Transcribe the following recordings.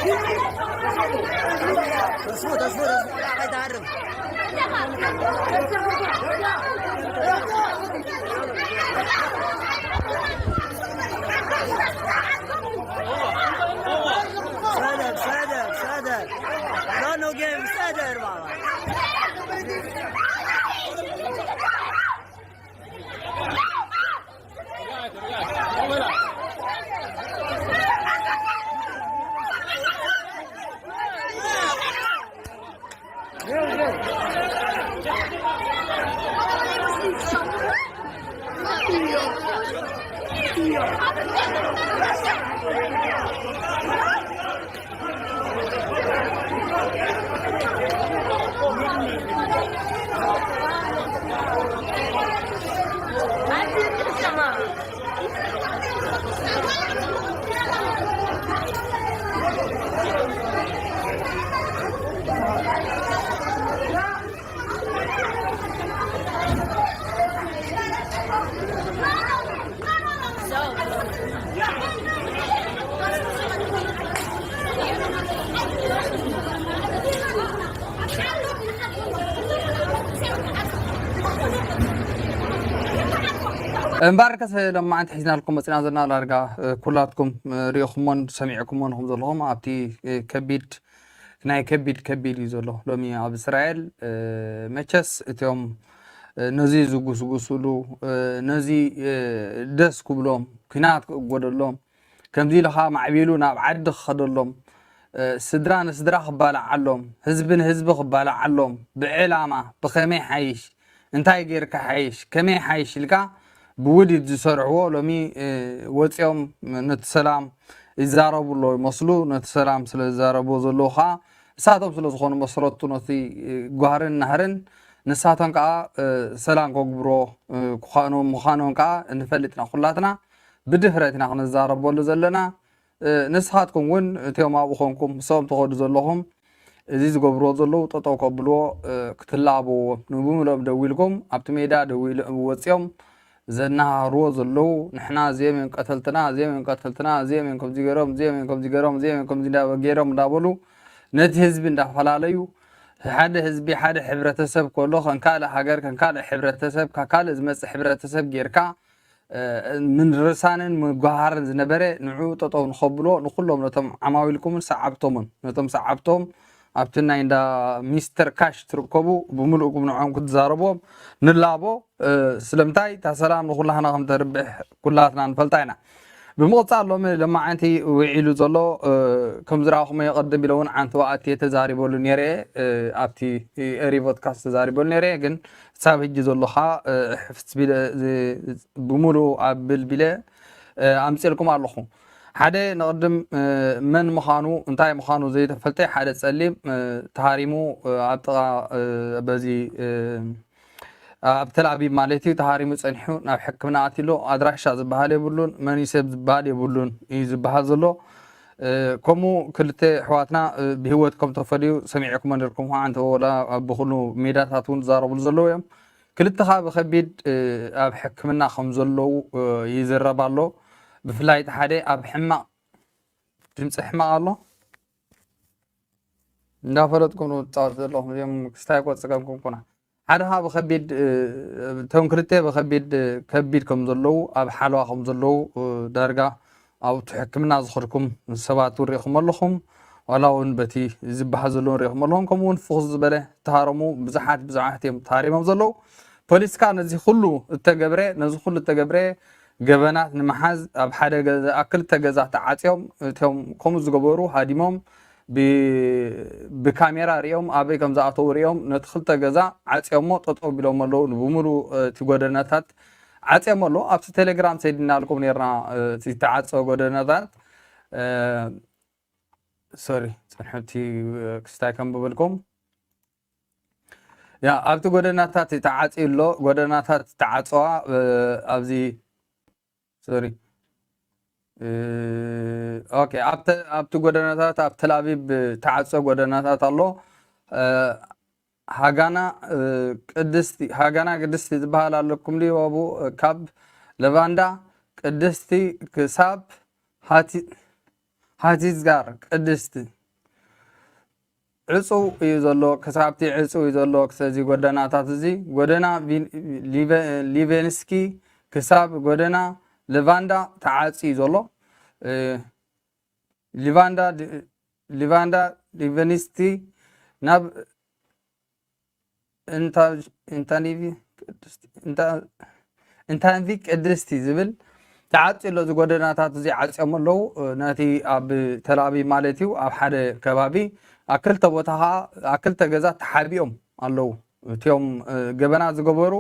ተስፉ፣ ተስፉ፣ ተስፉ፣ ቆልዓ ከይትሃርም። ሰደድ፣ ሰደድ፣ ሰደድ። No, no game፣ ሰደድ ባባ። እምበኣርከስ ሎማዓንቲ ሒዝናልኩም መፂና ዘለና ዳርጋ፣ እ፣ ኩላትኩም፣ እ፣ ሪኢኹሞን ሰሚዕኩሞን ከም ዘለኹም ኣብቲ፣ እ፣ ከቢድ ናይ ከቢድ ከቢድ እዩ ዘሎ ሎሚ ኣብ እስራኤል። እ፣ መቸስ እቲኦም፣ እ፣ ነዚ ዝጉስጉስሉ፣ እ፣ ነዚ፣ እ፣ ደስ ክብሎም፣ ኲናት ክእጎደሎም፣ ከምዚ ኢልኻ ማዕቢሉ ናብ ዓዲ ክኸደሎም፣ እ፣ ስድራ ንስድራ ክባላዓሎም፣ ህዝቢ ንህዝቢ ክባላዓሎም፣ ብዕላማ ብኸመይ ሓይሽ፣ እንታይ ጌርካ ሓይሽ፣ ከመይ ሓይሽ ኢልካ ብውዲት ዝሰርሕዎ ሎሚ፣ እ፣ ወፂኦም ነቲ ሰላም ይዛረቡ ኣለዉ ይመስሉ። ነቲ ሰላም ስለ ዝዛረብዎ ዘለዉ ኸዓ ንሳቶም ስለ ዝኾኑ መስረቱ ነቲ፣ እ፣ ጓህርን ናህርን ንሳቶም ከዓ፣ እ፣ ሰላም ከግብሮ፣ እ፣ ክዃኖም ምዃኖም ከዓ ንፈልጥ ኢና ኩላትና። ብድፍረት ኢና ክንዛረበሉ ዘለና። እ፣ ንስኻትኩም እውን እቲኦም ኣብኡ ኾንኩም ምስኦም ትኸዱ ዘለኹም እዚ ዝገብርዎ ዘለዉ ጠጠው ከብልዎ፣ እ፣ ክትላበዎም ንብምልኦም ደዊልኩም ኣብቲ ሜዳ ደዊሎም ወፂኦም ዘናሃርዎ ዘለዉ ንሕና እዚኦም እዮም ቀተልትና፣ እዚኦም እዮም ቀተልትና፣ እዚኦም እዮም ከምዚ ገይሮም፣ እዚኦም እዮም ከምዚ ገይሮም፣ እዚኦም እዮም ከምዚ እንዳ-፣ ገይሮም እንዳበሉ ነቲ ህዝቢ እንዳፈላለዩ ሓደ ህዝቢ ሓደ ሕብረተሰብ ከሎ ከም ካልእ ሃገር ከም ካልእ ሕብረተሰብ ካብ ካልእ ዝመፅእ ሕብረተሰብ ጌርካ እ፣ ምንርሳንን ምጓሃርን ዝነበረ ንዑ ጠጠው ንኸብሎ ንኩሎም ነቶም ዓማዊልኩምን ሰዓብቶምን ነቶም ሰዓብቶም ኣብቲ ናይ እንዳ ሚስተር ካሽ ትርከቡ ብምልእኩም ንዖም ክትዛረቦም ንላቦ። እ፣ ስለምንታይ እታ ሰላም ንኩላህና ከም ተርብሕ ኩላትና ንፈልጣ ኢና። ብምቕጻል ሎሚ ለማዓንቲ ውዒሉ ዘሎ፣ እ፣ ከም ዝረኣኹሞ የቐድም ኢለ እውን ዓንተዋ ኣትየ ተዛሪበሉ ነይረ፣ እ፣ ኣብቲ ኤሪ ፖድካስት ተዛሪበሉ ነይረ፣ ግን ክሳብ ሕጂ ዘሎ ኸዓ፣ እ፣ ሕፍስ ቢለ፣ ዝ-፣ ብምሉኡ ኣብ ብል ቢለ፣ እ፣ ኣምፅኤልኩም ኣለኹ። ሓደ ንቕድም፣ እ፣ መን ምዃኑ እንታይ ምዃኑ ዘይተፈልጠ ሓደ ፀሊም፣ እ፣ ተሃሪሙ፣ እ፣ ኣብ ጥቓ፣ እ፣ በዚ፣ እ፣ ኣብ ተል ኣቢብ ማለት እዩ ተሃሪሙ ፀኒሑ ናብ ሕክምና ኣትዩ ኣሎ። ኣድራሻ ዝበሃል የብሉን፣ መን እዩ ሰብ ዝበሃል የብሉን እዩ ዝበሃል ዘሎ። እ፣ ከምኡ ክልተ ኣሕዋትና፣ እ፣ ብህይወት ከም ተፈልዩ ሰሚዕኩሞ ነርኩም። ከዓ እንተ ወላ ኣብ ብኹሉ ሜዳታት እውን ዝዛረብሉ ዘለዉ እዮም። ክልተ ከዓ ብከቢድ፣ እ፣ ኣብ ሕክምና ከም ዘለዉ፣ እ፣ ይዝረብ ኣሎ። ብፍላይ እቲ ሓደ ኣብ ሕማቕ ድምፂ ሕማቕ ኣሎ። እንዳፈለጥኩም ነው ትፃወቱ ዘለኹም። እዚኦም ክስታይ እኮ ፀገምኩም ኩና። ሓደ ከዓ ብከቢድ፣ እ፣ እቶም ክልተ ብከቢድ፣ እ፣ ከቢድ ከም ዘለዉ፣ ኣብ ሓለዋ ከም ዘለዉ፣ እ፣ ዳርጋ ኣብቲ ሕክምና ዝኸድኩም ሰባት እውን ሪኢኹም ኣለኹም። ዋላ እውን በቲ ዝበሃል ዘለዉ ሪኢኹም ኣለኹም። ከምኡ እውን ፍኹስ ዝበለ ተሃረሙ ብዙሓት፣ ብዙሓት እዮም ተሃሪሞም ዘለዉ። ፖሊስ ከዓ ነዚ ኩሉ እተገብረ፣ ነዚ ኩሉ እተገብረ ገበናት ንምሓዝ ኣብ ሓደ ገዛ፣ ኣብ ክልተ ገዛ ተዓፅዮም፣ እቶም ከምኡ ዝገበሩ ሃዲሞም ብ-፣ ብካሜራ ሪኦም፣ ኣበይ ከም ዝኣተዉ ሪኦም፣ ነቲ ክልተ ገዛ ዓፅዮሞ ጠጠው ቢሎም ኣለዉ። ብሙሉ እቲ ጎደናታት ዓፅዮም ኣለዉ። ኣብቲ ቴሌግራም ሰዲናልኩም ነርና፣ እቲ ተዓፀወ ጎደናታት። እ፣ ሶሪ፣ ፅንሑ፣ እቲ ክስታይ ከንብበልኩም። ያ፣ ኣብቲ ጎደናታት ተዓፅዩ ኣሎ። ጎደናታት ተዓፀዋ፣ እ፣ ኣብዚ፣ ሶሪ። እ፣ ኦኬ፣ ኣብተ-፣ ኣብቲ ጎደናታት፣ ኣብ ተል ኣቪቭ ተዓፀ ጎደናታት ኣሎ። እ፣ ሃጋና፣ እ፣ ቅድስቲ፣ ሃጋና ቅድስቲ ዝበሃል ኣለኩም ድዩ? ኣብኡ ካብ ለቫንዳ ቅድስቲ ክሳብ ሃቲ-፣ ሃቲዝጋር ቅድስቲ ዕጹው እዩ ዘሎ፣ ክሳብቲ ዕጹው እዩ ዘሎ። ስለዚ ጎደናታት እዚ ጎደና ቪ- ሊቨ- ሊቬንስኪ ክሳብ ጎደና ሌቫንዳ ተዓጽዩ ዘሎ። እ፣ ሊቫንዳ ዲ- ሊቫንዳ ሊቬንስኪ ናብ እንታ- እንታኒቪ ቅድስቲ- እንታ- እንታንቪ ቅድስቲ ዝብል ተዓጽዩ ኣሎ። እዚ ጎደናታት እዚ ዓጽዮም ኣለዉ። ነቲ ኣብ ተላቢ ማለት እዩ፣ ኣብ ሓደ ከባቢ ኣብ ክልተ ቦታ ኸዓ ኣብ ክልተ ገዛ ተሓቢኦም ኣለዉ። እቲኦም እ፣ ገበና ዝገበሩ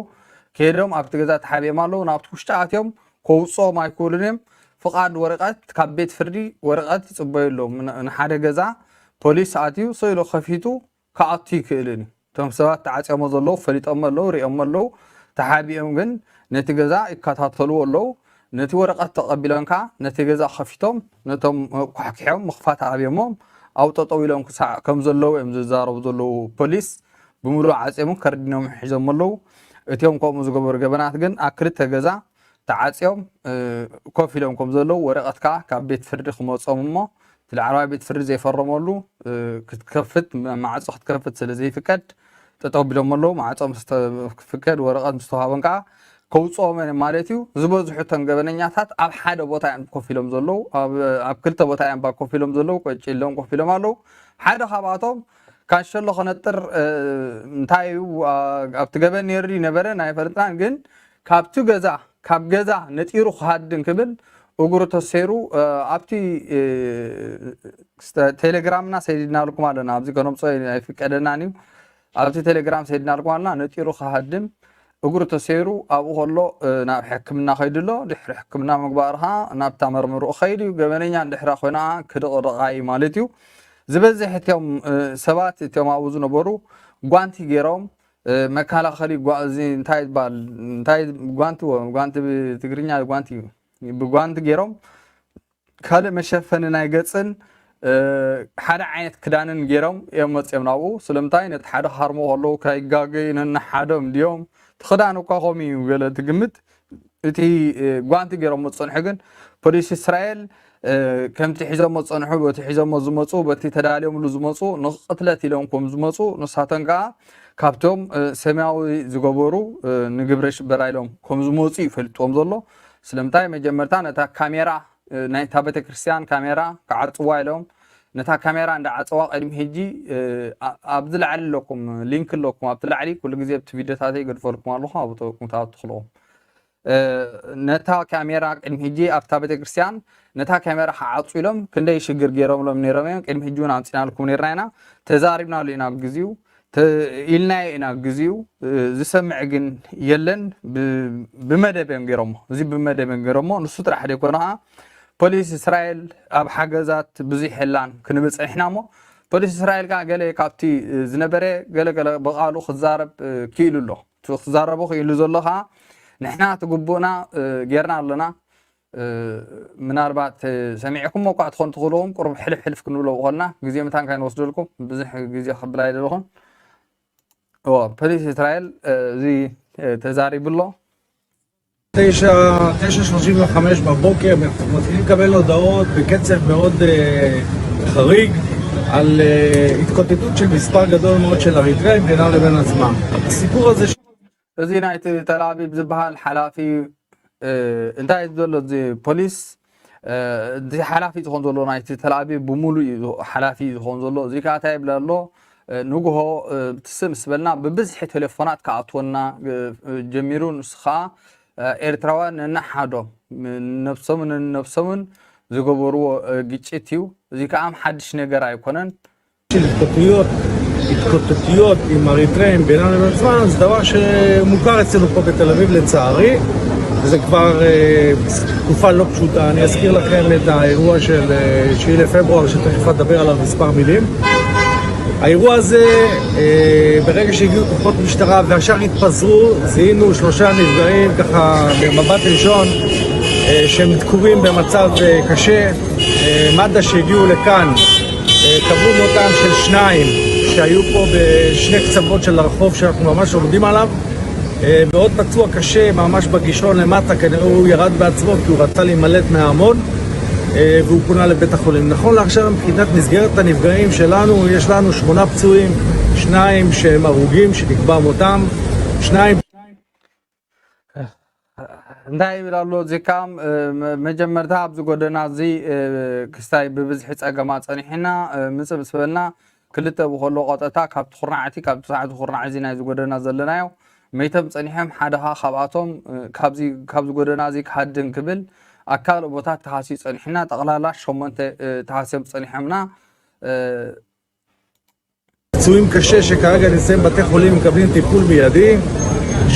ከይዶም ኣብቲ ገዛ ተሓቢኦም ኣለዉ። ናብቲ ውሽጢ ኣትዮም ከውፅኦም ኣይክእሉን እዮም። ፍቓድ ወረቐት ካብ ቤት ፍርዲ ወረቐት ይፅበዩ ኣለዉ። ን- ንሓደ ገዛ ፖሊስ ኣትዩ ስእሉ ከፊቱ ክኣቱ ይክእልን እዩ። እቶም ሰባት ተዓፅዮሞ ዘለዉ ፈሊጦሞ ኣለዉ፣ ሪኦሞ ኣለዉ። ተሓቢኦም ግን ነቲ ገዛ ይከታተልዎ ኣለዉ። ነቲ ወረቐት ተቐቢሎም ከዓ ነቲ ገዛ ከፊቶም ነቶም ኳሕኪሖም ምኽፋት ኣብዮሞም ኣብ ጠጠው ኢሎም ክሳዕ ከም ዘለዉ እዮም ዝዛረቡ ዘለዉ። ፖሊስ ብምሉእ ዓፅዮምን ከርዲኖም ሒዞም ኣለዉ። እቲኦም ከምኡ ዝገበሩ ገበናት ግን ኣብ ክልተ ገዛ ተዓፅዮም እ፣ ኮፍ ኢሎም ከም ዘለዉ ወረቐት ከዓ ካብ ቤት ፍርዲ ክመፆም እሞ እቲ ላዕለዋይ ቤት ፍርዲ ዘይፈረመሉ እ፣ ክትከፍት ማዕፆ ክትከፍት ስለ ዘይፍቀድ ጠጠው ቢሎም ኣለዉ። ማዕፆ ምስ ተ- ክፍቀድ ወረቐት ምስ ተዋሃቦም ከዓ ከውፅኦም እዮም ማለት እዩ። ዝበዝሑ እቶም ገበነኛታት ኣብ ሓደ ቦታ እዮም ኮፍ ኢሎም ዘለዉ፣ ኣብ ኣብ ክልተ ቦታ እዮም ባ ኮፍ ኢሎም ዘለዉ፣ ቆጭ ኢሎም ኮፍ ኢሎም ኣለዉ። ሓደ ካብኣቶም ካንሸሎ ከነጥር እ፣ እንታይ እዩ አ- ኣብቲ ገበን ነይሩ ድዩ ነበረ ናይ ፈለጥናን ግን ካብቲ ገዛ ካብ ገዛ ነጢሩ ክሃድን ክብል እግሩ ተሰይሩ እ፣ ኣብቲ እ፣ ስተ- ቴሌግራምና ሰዲድናልኩም ኣለና። ኣብዚ ከነምፅኦ ኣይፍቀደናን እዩ። ኣብቲ ቴሌግራም ሰዲድናልኩም ኣለና። ነጢሩ ክሃድን እግሩ ተሰይሩ ኣብኡ ከሎ እ፣ ናብ ሕክምና ከይዱ ኣሎ። ድሕሪ ሕክምና ምግባር ከዓ ናብታ መርምርኡ ከይዱ እዩ። ገበነኛ እንድሕራ ኮይና ክድቕድቓ እዩ ማለት እዩ። ዝበዝሕ እቲኦም እ፣ ሰባት እቲኦም ኣብኡ ዝነበሩ ጓንቲ ገይሮም እ፣ መከላኸሊ ጓ- እዚ እንታይ ይባል እንታይ ጓንቲ ዎ- ጓንቲ ብትግርኛ ጓንቲ እዩ። ብጓንቲ ገይሮም ካልእ መሸፈኒ ናይ ገፅን እ፣ ሓደ ዓይነት ክዳንን ገይሮም እዮም መፅኦም ናብኡ። ስለምንታይ ነቲ ሓደ ክሃርሞ ከለዉ ከይጋገዩ ነንሓዶም ድዮም እቲ ክዳን እኳ ከምኡ እዩ ገለ ትግምት። እቲ እ፣ ጓንቲ ገይሮም ዝፀንሑ ግን ፖሊስ እስራኤል እ፣ ከምቲ ሒዞሞ ዝፀንሑ በቲ ሒዞሞ ዝመፁ በቲ ተዳልዮምሉ ዝመፁ ንቕትለት ኢሎም ከም ዝመፁ ንሳቶም ከዓ ካብቶም እ፣ ሰማያዊ ዝገበሩ እ፣ ንግብረ ሽበራ ኢሎም ከም ዝመፁ እዩ ፈልጥዎም ዘሎ። ስለምንታይ መጀመርታ ነታ ካሜራ እ፣ ናይታ ቤተክርስትያን ካሜራ ክዓፅዋ ኢሎም ነታ ካሜራ እንዳዓፀዋ ቅድሚ ሕጂ እ፣ ኣ- ኣብዚ ላዕሊ ኣለኩም ሊንክ ኣለኩም ኣብቲ ላዕሊ ኩሉ ግዜ ኣብቲ ቪዲዮታተይ ገድፈልኩም ኣለኹ ኣብኡ ተወቅሙ ትኣቱ ክለኹም ነታ ካሜራ ቅድሚ ሕጂ ኣብታ ቤተክርስትያን ነታ ካሜራ ክዓፁ ኢሎም ክንደይ ሽግር ገይሮምሎም ነይሮም እዮም። ቅድሚ ሕጂ እውን ኣምፂናልኩም ነይርና ኢና፣ ተዛሪብናሉ ኢና ኣብ ግዜኡ፣ ተ- ኢልናዮ ኢና ኣብ ግዜኡ። እ፣ ዝሰምዕ ግን የለን። ብ- ብመደብ እዮም ገይሮሞ። እዚ ብመደብ እዮም ገይሮሞ። ንሱ ጥራሕ ዘይኮነ ከዓ ፖሊስ እስራኤል ኣብ ሓገዛት ብዙሕ የላን ክንብል ፀኒሕና እሞ ፖሊስ እስራኤል ከዓ ገለ ካብቲ ዝነበረ ገለገለ ብቃሉ ክዛረብ እ፣ ክኢሉ ኣሎ። እቲ ክዛረቦ ክኢሉ ዘሎ ከዓ ንሕና እቲ ግቡእና እ፣ ጌርና ኣለና። እ፣ ምናልባት እ፣ ሰሚዕኩሞ እኳ ትኾኑ ትኽእልዎም ቁሩብ ሕልፍ ሕልፍ ክንብሎ ብኾንና ግዜ ምታን ካይንወስደልኩም ብዙሕ ግዜ ክብል ኣይደለኹን። እዎ ፖሊስ እስራኤል እ፣ እዚ እ፣ ተዛሪቡ ኣሎ። תשע, תשע שלושים וחמש בבוקר, אנחנו מתחילים לקבל הודעות בקצב מאוד אה, חריג על אה, התקוטטות של מספר גדול מאוד של אריתראים בינם לבין עצמם. הסיפור הזה እዚ ናይቲ ተልኣቪቭ ዝበሃል ሓላፊ እ፣ እንታይ እዩ ዘሎ እዚ ፖሊስ እ፣ እዚ ሓላፊ ዝኾን ዘሎ ናይቲ ተልኣቪቭ ብምሉእ እዩ ሓላፊ ዝኾን ዘሎ። እዚ ከዓ እንታይ ይብል ኣሎ ንግሆ ትስእ ምስ በልና ብብዝሒ ቴሌፎናት ክኣትወና ጀሚሩ። ንሱ ከዓ ኤርትራውያን ነንሓዶም ነብሶምን ነንነብሶምን ዝገበርዎ ግጭት እዩ። እዚ ከዓ ሓድሽ ነገር ኣይኮነን። של התקוטטויות, התקוטטויות עם אריתראים בינם לבין עצמם זה דבר שמוכר אצלנו פה בתל אביב לצערי. וזה כבר אה, תקופה לא פשוטה. אני אזכיר לכם את האירוע של אה, תשיעי לפברואר שתכף אדבר עליו מספר מילים. האירוע הזה, אה, ברגע שהגיעו כוחות משטרה והשאר התפזרו, זיהינו שלושה נפגעים ככה במבט ראשון אה, שהם דקורים במצב אה, קשה. אה, מד"א שהגיעו לכאן אה, קבעו מותם של שניים שהיו פה בשני קצוות של הרחוב שאנחנו ממש עומדים עליו. אה, ועוד פצוע קשה ממש בגישרון למטה, כנראה הוא ירד בעצמו כי הוא רצה להימלט מההמון. אה, והוא פונה לבית החולים. נכון לעכשיו, מבחינת מסגרת הנפגעים שלנו, יש לנו שמונה פצועים, שניים שהם הרוגים, שנקבע מותם, שניים እንታይ ይብል ኣሎ እዚ ካም መጀመርታ ኣብዚ ጎደና እዚ ክስታይ ብብዝሒ ፀገማ ፀኒሕና ምፅእ ምስ በልና ክልተ ብከሎ ቀጠታ ካብቲ ኩርናዕቲ ካብቲ ሰዓቲ ኩርናዕ እዚ ናይዚ ጎደና ዘለናዮ መይቶም ፀኒሖም ሓደ ከዓ ካብኣቶም ካብዚ ጎደና እዚ ክሃድም ክብል ኣብ ካልእ ቦታት ተሃስዩ ፀኒሕና ጠቕላላ ሸሞንተ ተሃስዮም ፀኒሖምና פצועים קשה שכרגע נמצאים בבתי חולים מקבלים טיפול מיידי,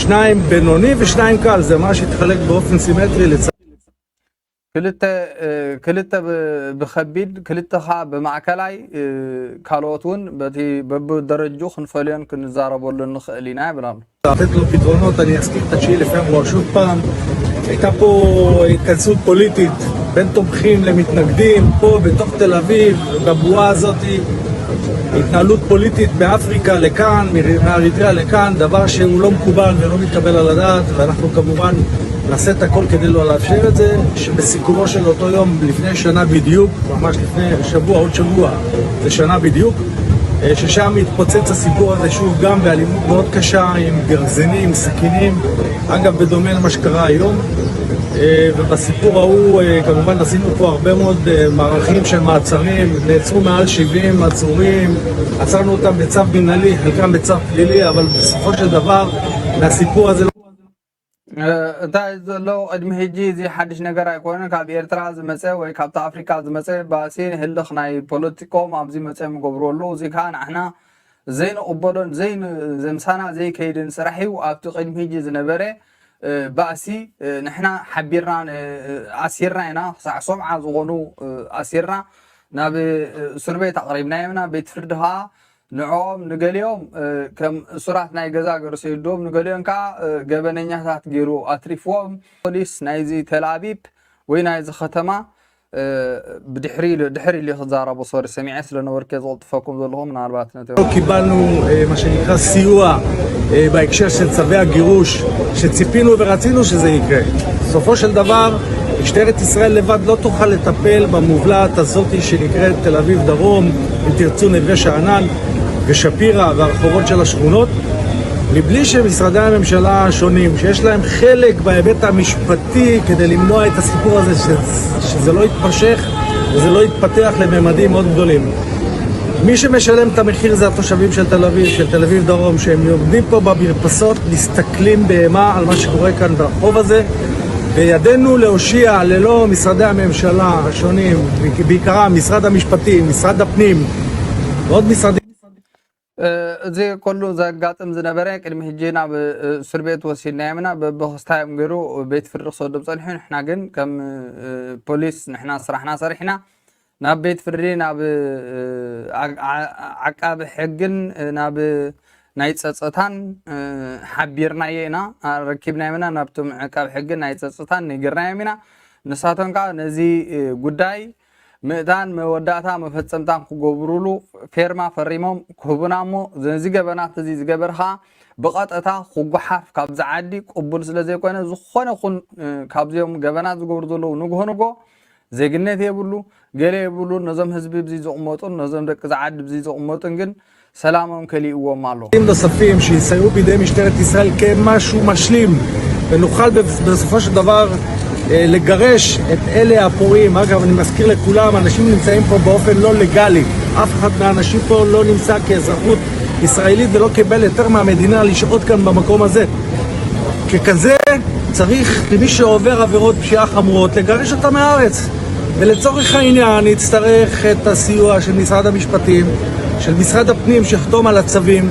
שניים בינוני ושניים קל, זה מה שהתחלק באופן סימטרי לצד. ክልተ ክልተ ብከቢድ ክልተ ከዓ ብማእከላይ ካልኦት እውን በቲ በብደረጅኡ ክንፈልዮን ክንዛረበሉ ንኽእል ኢና ይብል ኣሎ። לתת לו פתרונות, אני אזכיר את ה-תשעה לפברואר שוב פעם. הייתה פה התכנסות פוליטית בין תומכים למתנגדים, פה בתוך תל אביב, בבועה הזאת, התנהלות פוליטית מאפריקה לכאן, מאריתריאה לכאן, דבר שהוא לא מקובל ולא מתקבל על הדעת, ואנחנו כמובן נעשה את הכל כדי לא לאפשר את זה, שבסיכומו של אותו יום, לפני שנה בדיוק, ממש לפני שבוע, עוד שבוע, זה שנה בדיוק, ששם התפוצץ הסיפור הזה שוב גם באלימות מאוד קשה, עם גרזינים, עם סכינים, אגב, בדומה למה שקרה היום. ובסיפור ההוא, כמובן, עשינו פה הרבה מאוד מערכים של מעצרים, נעצרו מעל שבעים עצורים, עצרנו אותם בצו מנהלי, חלקם בצו פלילי, אבל בסופו של דבר, מהסיפור הזה לא እንታይ ዘሎ ቅድሚ ሕጂ እዚ ሓድሽ ነገር ኣይኮነን። ካብ ኤርትራ ዝመፀ ወይ ካብቲ ኣፍሪካ ዝመፀ ባእሲ ህልኽ ናይ ፖለቲኮም ኣብዚ መፀ ምገብሩ ኣለዉ። እዚ ከዓ ንሕና ዘይንቕበሎን ዘይምሳና ዘይከይድን ስራሕ እዩ። ኣብቲ ቅድሚ ሕጂ ዝነበረ ባእሲ ንሕና ሓቢርና ኣሲርና ኢና። ክሳዕ ሰብዓ ዝኾኑ ኣሲርና ናብ እስር ቤት ኣቕሪብናዮም ኢና። ቤት ፍርዲ ከዓ ንዕኦም ንገሊኦም ከም እሱራት ናይ ገዛ ገርሰ ይድዎም፣ ንገሊኦም ከዓ ገበነኛታት ገይሩ ኣትሪፍዎም። ፖሊስ ናይዚ ተልኣቢብ ወይ ናይዚ ከተማ ብድሕሪ ኢሉ ድሕር ኢሉ ክዛረቦ ሶሪ ሰሚዐ ስለ ነበርኩ ዝቕልጥፈኩም ዘለኹ ምናልባት ነቲ קיባልኑ מה שנקרא סיוע בהקשר של צווי הגירוש שציפינו ורצינו שזה יקרה. בסופו של דבר משטרת ישראל לבד לא תוכל לטפל במובלעת הזאת שנקראת תל אביב דרום, אם תרצו נווה שאנן ושפירא והרחובות של השכונות, מבלי שמשרדי הממשלה השונים שיש להם חלק בהיבט המשפטי כדי למנוע את הסיפור הזה שזה לא יתפשך וזה לא יתפתח לממדים מאוד גדולים. מי שמשלם את המחיר זה התושבים של תל אביב, של תל אביב דרום, שהם עומדים פה במרפסות, מסתכלים באימה על מה שקורה כאן ברחוב הזה, וידנו להושיע ללא משרדי הממשלה השונים, בעיקרם משרד המשפטים, משרד הפנים ועוד משרדים. እዚ ኩሉ ዘጋጥም ዝነበረ ቅድሚ ሕጂ ናብ እስር ቤት ወሲድናዮም ኢና። በብክስታዮም ገይሩ ቤት ፍርዲ ክሰዶም ፀኒሑ። ንሕና ግን ከም ፖሊስ ንሕና ስራሕና ሰሪሕና ናብ ቤት ፍርዲ ናብ ዓቃቢ ሕግን ናብ ናይ ፀፅታን ሓቢርናዮ ኢና። ረኪብናዮም ኢና። ናብቶም ዓቃቢ ሕግን ናይ ፀፅታን ነጊርናዮም ኢና። ንሳቶም ከዓ ነዚ ጉዳይ ምእታን መወዳእታ መፈፀምታን ክገብሩሉ ፌርማ ፈሪሞም ክህቡና እሞ ነዚ ገበናት እዚ ዝገበር ከዓ ብቐጥታ ክጓሓፍ ካብዚ ዓዲ ቅቡል ስለ ዘይኮነ ዝኾነ ኹን ካብዚኦም ገበናት ዝገብሩ ዘለዉ ንግሆ ንግሆ ዜግነት የብሉ ገለ የብሉ ነዞም ህዝቢ ብዚ ዝቕመጡን ነዞም ደቂ ዝዓዲ ብዚ ዝቕመጡን ግን ሰላሞም ከሊእዎም ኣሎ። נוספים שיסייעו בידי משטרת ישראל כמשהו משלים ונוכל בסופו של דבר לגרש את אלה הפורעים. אגב, אני מזכיר לכולם, אנשים נמצאים פה באופן לא לגלי. אף אחד מהאנשים פה לא נמצא כאזרחות ישראלית ולא קיבל היתר מהמדינה לשהות כאן במקום הזה. ככזה צריך, למי שעובר עבירות פשיעה חמורות, לגרש אותם מהארץ. ולצורך העניין נצטרך את הסיוע של משרד המשפטים, של משרד הפנים שיחתום על הצווים,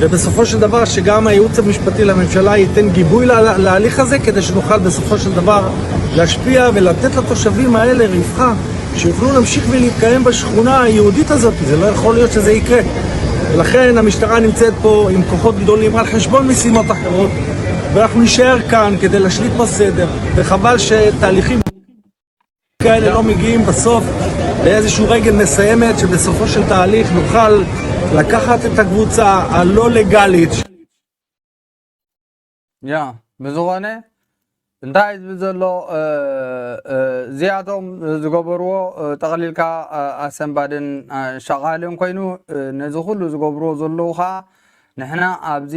ובסופו של דבר שגם הייעוץ המשפטי לממשלה ייתן גיבוי להליך הזה כדי שנוכל בסופו של דבר להשפיע ולתת לתושבים האלה רווחה, שיוכלו להמשיך ולהתקיים בשכונה היהודית הזאת, זה לא יכול להיות שזה יקרה. ולכן המשטרה נמצאת פה עם כוחות גדולים על חשבון משימות אחרות, ואנחנו נשאר כאן כדי להשליט פה סדר, וחבל שתהליכים כאלה לא מגיעים בסוף לאיזושהי רגל מסיימת שבסופו של תהליך נוכל לקחת את הקבוצה הלא לגאלית. ያ ብዝኾነ እንታይ ዝብል ዘሎ? እዚኣቶም ዝገበርዎ ጠቕሊልካ ኣሰንባድን ሸቓልን ኮይኑ፣ ነዚ ኩሉ ዝገብርዎ ዘለዉ ከዓ ንሕና ኣብዚ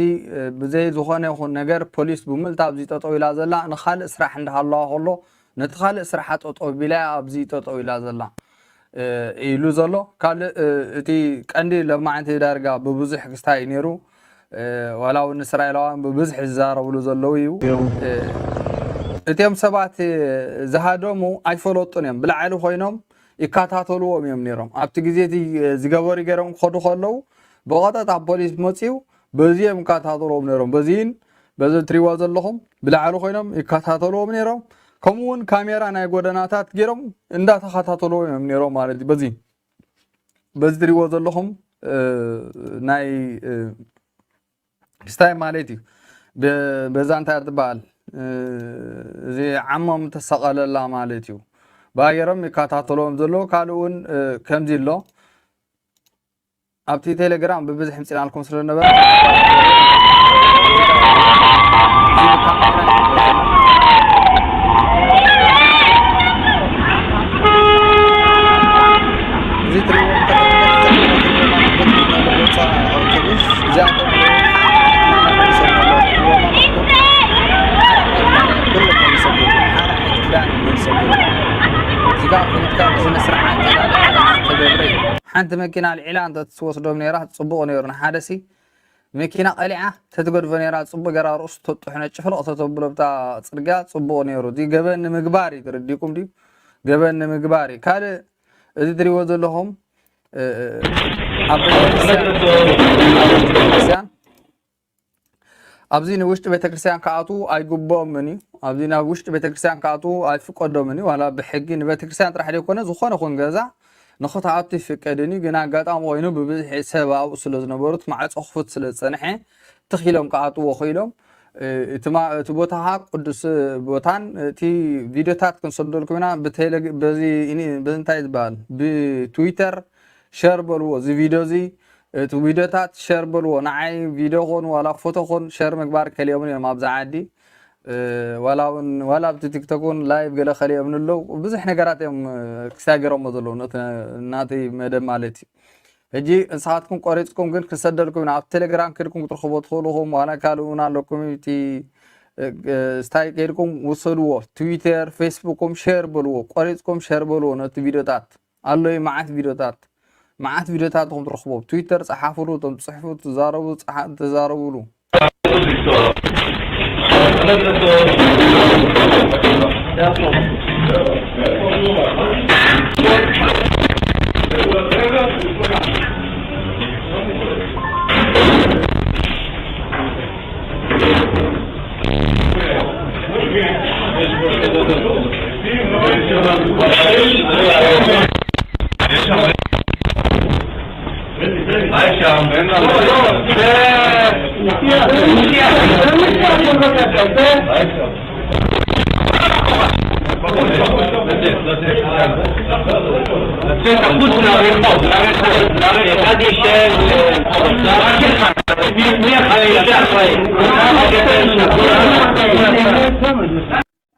ብዘይ ዝኾነ ይኹን ነገር፣ ፖሊስ ብምልታ ኣብዚ ጠጠው ኢላ ዘላ፣ ንኻልእ ስራሕ እንዳሃለዋ ከሎ ነቲ ካልእ ስራሓ ጠጠው ቢላ እያ ኣብዚ ጠጠው ኢላ ዘላ ኢሉ ዘሎ። ካልእ እቲ ቀንዲ ለማዕንቲ ዳርጋ ብብዙሕ ክስታይ ነይሩ። ዋላ እውን እስራኤላውያን ብብዝሒ ዝዛረብሉ ዘለዉ እዩ። እቲኦም ሰባት ዝሃደሙ ኣይፈለጡን እዮም። ብላዕሊ ኮይኖም ይከታተልዎም እዮም ነይሮም። ኣብቲ ግዜ እቲ ዝገበሩ ገይሮም ክኸዱ ከለዉ ብቐጥታ ፖሊስ መፅዩ በዚ እዮም ይከታተልዎም ነይሮም። በዚን በዚ እትሪእዎ ዘለኹም ብላዕሊ ኮይኖም ይከታተልዎም ነይሮም። ከምኡ እውን ካሜራ ናይ ጎደናታት ገይሮም እንዳተኸታተልዎም እዮም ነይሮም ማለት እዩ። በዚ በዚ ትሪእዎ ዘለኹም ናይ ክስታይ ማለት እዩ። በዛ እንታይ ትበሃል? እዚ ዓሞም ተሰቐለላ ማለት እዩ። ባየሮም ይከታተሎም ዘሎ። ካልእ እውን ከምዚ ኣሎ። ኣብቲ ቴሌግራም ብብዝሒ ምፅናልኩም ስለነበረ እዚ ትሪእዎም ተቐምጠ ክሳብ ትሪእዎም ኣውቶቡስ እዚኣቶም ሓራ ዓይነት ክዳን ይሰብሩ። እዚ ከዓ ፖለቲካ ብስነ ስርዓት ተዳለ ዝተገብረ እዩ። ሓንቲ መኪና ኣልዒላ እንተትወስዶም ነይራ ፅቡቕ ነይሩ። ንሓደ ሲ መኪና ቀሊዓ ተትገድፎ ነይራ ፅቡቕ ገይራ ርእሱ ተጥሕኖ ጭፍለቕ ተተብሎ ብታ ፅርግያ ፅቡቕ ነይሩ። እዚ ገበን ንምግባር እዩ። ተረዲእኩም ድዩ? ገበን ንምግባር እዩ። ካልእ እዚ ትሪእዎ ዘለኹም ኣብ ቤተክርስትያን ኣብዚ ንውሽጢ ቤተክርስትያን ክኣትዉ ኣይግብኦምን እዩ። ኣብዚ ናብ ውሽጢ ቤተክርስትያን ክኣትዉ ኣይፍቀዶምን እዩ። ዋላ ብሕጊ ንቤተክርስትያን ጥራሕ ዘይኮነ ዝኾነ ኹን ገዛ ንኽትኣቱ ይፍቀድን እዩ። ግን ኣጋጣሚ ኮይኑ ብብዝሒ ሰብ ኣብኡ ስለ ዝነበሩት ማዕጾ ክፉት ስለ ዝጸንሐ ትኽ ኢሎም ክኣትዎ ኽኢሎም። እቲ ማ-፣ እቲ ቦታ ኸዓ ቅዱስ ቦታን እቲ ቪድዮታት ክንሰደልኩም ኢና። ብቴሌግ-፣ በዚ ኢኒ-፣ በዚ እንታይ ዝበሃል? ብትዊተር ሸር በልዎ። እዚ ቪድዮ እዚ፣ እቲ ቪድዮታት ሸር በልዎ። ንዓይ ቪድዮ ኾን ዋላ ፎቶ ኾን ሸር ምግባር ከልዮምን እዮም ኣብዚ ዓዲ። እ፣ ዋላ እውን፣ ዋላ ኣብቲ ቲክቶክ እውን ላይቭ ገለ ከልዮምን ኣለዉ። ብዙሕ ነገራት እዮም፣ እ፣ ክሳገሮሞ ዘለዉ፣ ነቲ ናተይ መደብ ማለት እዩ። ሕጂ ንስኻትኩም ቆሪፅኩም ግን ክንሰደልኩም ኢና። ኣብ ቴሌግራም ከድኩም ክትረኽቦ ትኽእሉ ኢኹም። ዋላ ካልእ እውን ኣሎ ኮሚኒቲ፣ እ፣ እ፣ ስታይ ከድኩም ውሰድዎ። ትዊተር፣ ፌስቡክኩም ሼር በልዎ። ቆሪፅኩም ሼር በልዎ ነቲ ቪድዮታት። ኣሎ እዩ መዓት ቪድዮታት። መዓት ቪድዮታት ኢኹም ትረኽቦ። ኣብ ትዊተር ፀሓፍሉ፣ እቶም ትፅሕፉ፣ ትዛረቡ፣ ፀሓ-፣ ተዛረቡሉ።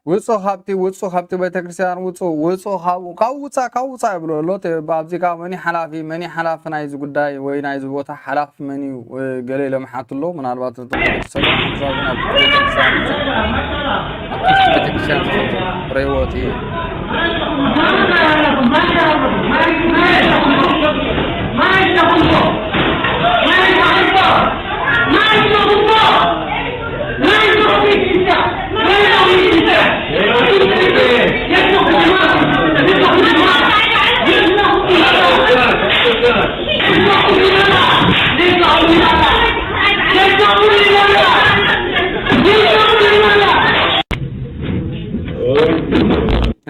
ውጹ ካብቲ፣ ውጹ ካብቲ ቤተክርስትያን፣ ውጹ፣ ውጹ ካብኡ፣ ካብ ውጻእ፣ ካብ ውጻእ ይብሎ ኣሎ። ተ-፣ ኣብዚ ከኣ መን እዩ ሓላፊ፣ መን እዩ ሓላፊ ናይዚ ጉዳይ ወይ ናይዚ ቦታ ሓላፊ መን እዩ? እ፣ ገለ ኢሎም ይሓቱ ኣለዉ። ምናልባት ነቶም ቤተክርስትያን ሓሳብን ኣብ ቤተክርስትያን፣ ኣብ ቤተክርስትያን ዝፈልጡ ርእይዎ እቲ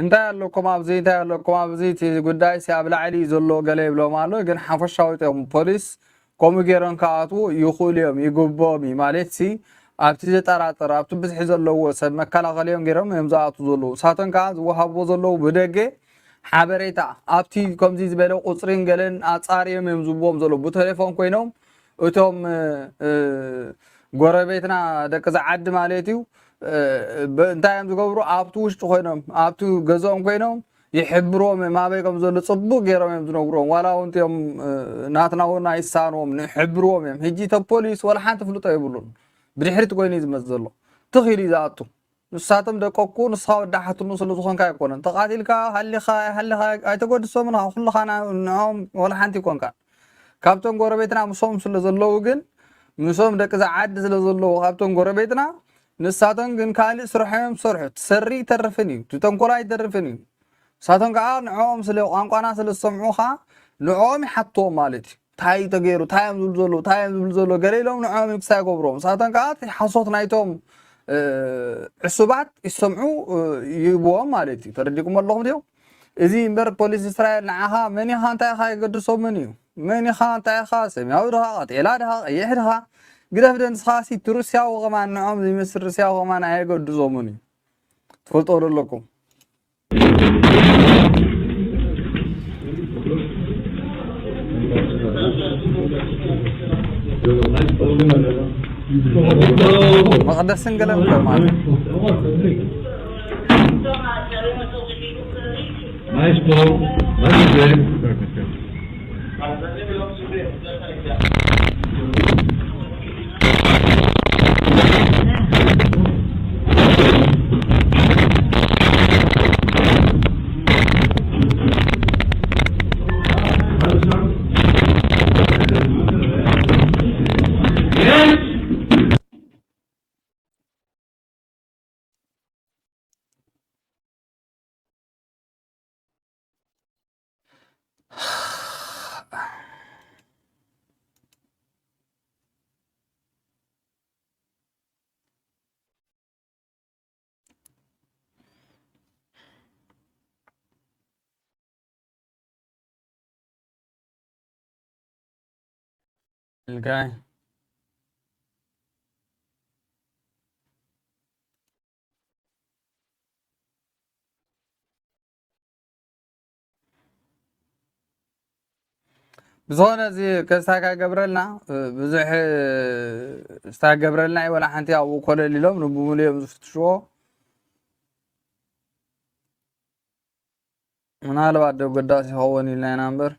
እንታይ ኣለኩም ኣብዚ፣ እንታይ ኣለኩም ኣብዚ፣ እቲ ጉዳይ ሲ ኣብ ላዕሊ እዩ ዘሎ ገለ ይብሎም ኣሎ። ግን ሓፈሻዊ እዮም ፖሊስ ከምኡ ገይሮም ክኣትዉ ይኽእሉ እዮም፣ ይግብኦም እዩ። ማለት ሲ ኣብቲ ዘጠራጥር፣ ኣብቲ ብዝሒ ዘለዎ ሰብ መከላኸሊኦም ገይሮም እዮም ዝኣትዉ ዘለዉ። ንሳቶም ከኣ ዝወሃብዎ ዘለዉ ብደገ ሓበሬታ፣ ኣብቲ ከምዚ ዝበለ ቁጽሪን ገለን ኣጻርዮም እዮም ዝህብዎም ዘለዉ። ብቴሌፎን ኮይኖም እቶም፣ እ፣ እ፣ ጎረቤትና ደቂ እዚ ዓዲ ማለት እዩ፣ እ፣ ብ-፣ እንታይ እዮም ዝገብሩ? ኣብቲ ውሽጢ ኮይኖም፣ ኣብቲ ገዝኦም ኮይኖም ይሕብርዎም እዮም፣ ኣበይ ከም ዘሎ ጽቡቕ ገይሮም እዮም ዝነግርዎም። ዋላ እውን እቲኦም፣ እ፣ ናትና እውን ኣይሳንዎም፣ ንሕብርዎም እዮም። ሕጂ እቶም ፖሊስ ዋላ ሓንቲ ፍልጦ የብሉን። ብድሕሪት ኮይኑ እዩ ዝመጽእ ዘሎ። ትኽ ኢሉ እዩ ዝኣቱ። ንሳቶም ደቀኩ፣ ንስኻ ወዲ ሓትኑ ስለ ዝኾንካ ኣይኮነን። ተቓቲልካ፣ ሃሊኻ፣ ኣይሃሊኻ ኣይተገድሶምን ኢኻ። ኩልኻ ና-፣ ንዕኦም ዋላ ሓንቲ ኣይኮንካን። ካብቶም ጎረቤትና ምስኦም ስለ ዘለዉ ግን፣ ምስኦም ደቂ እዛ ዓዲ ስለ ዘለዉ፣ ካብቶም ጎረቤትና፣ ንሳቶም ግን ካልእ ስርሖም ዝሰርሑ። እቲ ሰሪ ኣይተርፍን እዩ፣ እቲ ተንኮል ኣይተርፍን እዩ። ንሳቶም ከዓ ንዕኦም ስለ፣ ቋንቋና ስለ ዝሰምዑ ኸዓ ንዕኦም ይሓትዎም ማለት እዩ። እንታይ እዩ ተገይሩ? እንታይ እዮም ዝብሉ ዘለዉ? እንታይ እዮም ዝብሉ ዘለዉ? ገለ ኢሎም ንዕኦም ክሳይ ይገብርዎም። ንሳቶም ከዓ እቲ ሓሶት ናይቶም፣ እ፣ ዕሱባት ይሰምዑ፣ እ፣ ይህብዎም ማለት እዩ። ተረዲእኩም ኣለኹም ድዮም? እዚ እምበር ፖሊስ እስራኤል ንዓኻ መን ኢኻ እንታይ ኢኻ የገድሶምን እዩ። መን ኢኻ እንታይ ኢኻ ሰማያዊ ድኻ ቀጤላ ድኻ ቀይሕ ድኻ ግደፍ ደንስኻሲ እቲ ሩስያዊ ከማን ንዖም ዝመስል ሩስያዊ ከማን ኣየገድሶምን እዩ። ትፈልጦ ዶ ኣለኩም? መቕደስን ገለን እኮ ማለት Maestro, maestro. ኢልካይ። ብዝኾነ እዚ ከስታካ ገብረልና፣ እ፣ ብዙሕ፣ እ፣ ስታክ ገብረልና እዩ፣ ወላ ሓንቲ ኣብኡ ኮለል ኢሎም ንብሙሉ እዮም ዝፍትሽዎ። ምናልባት ዶ ጎዳስ ይኸውን ኢልና ኢና እምበር።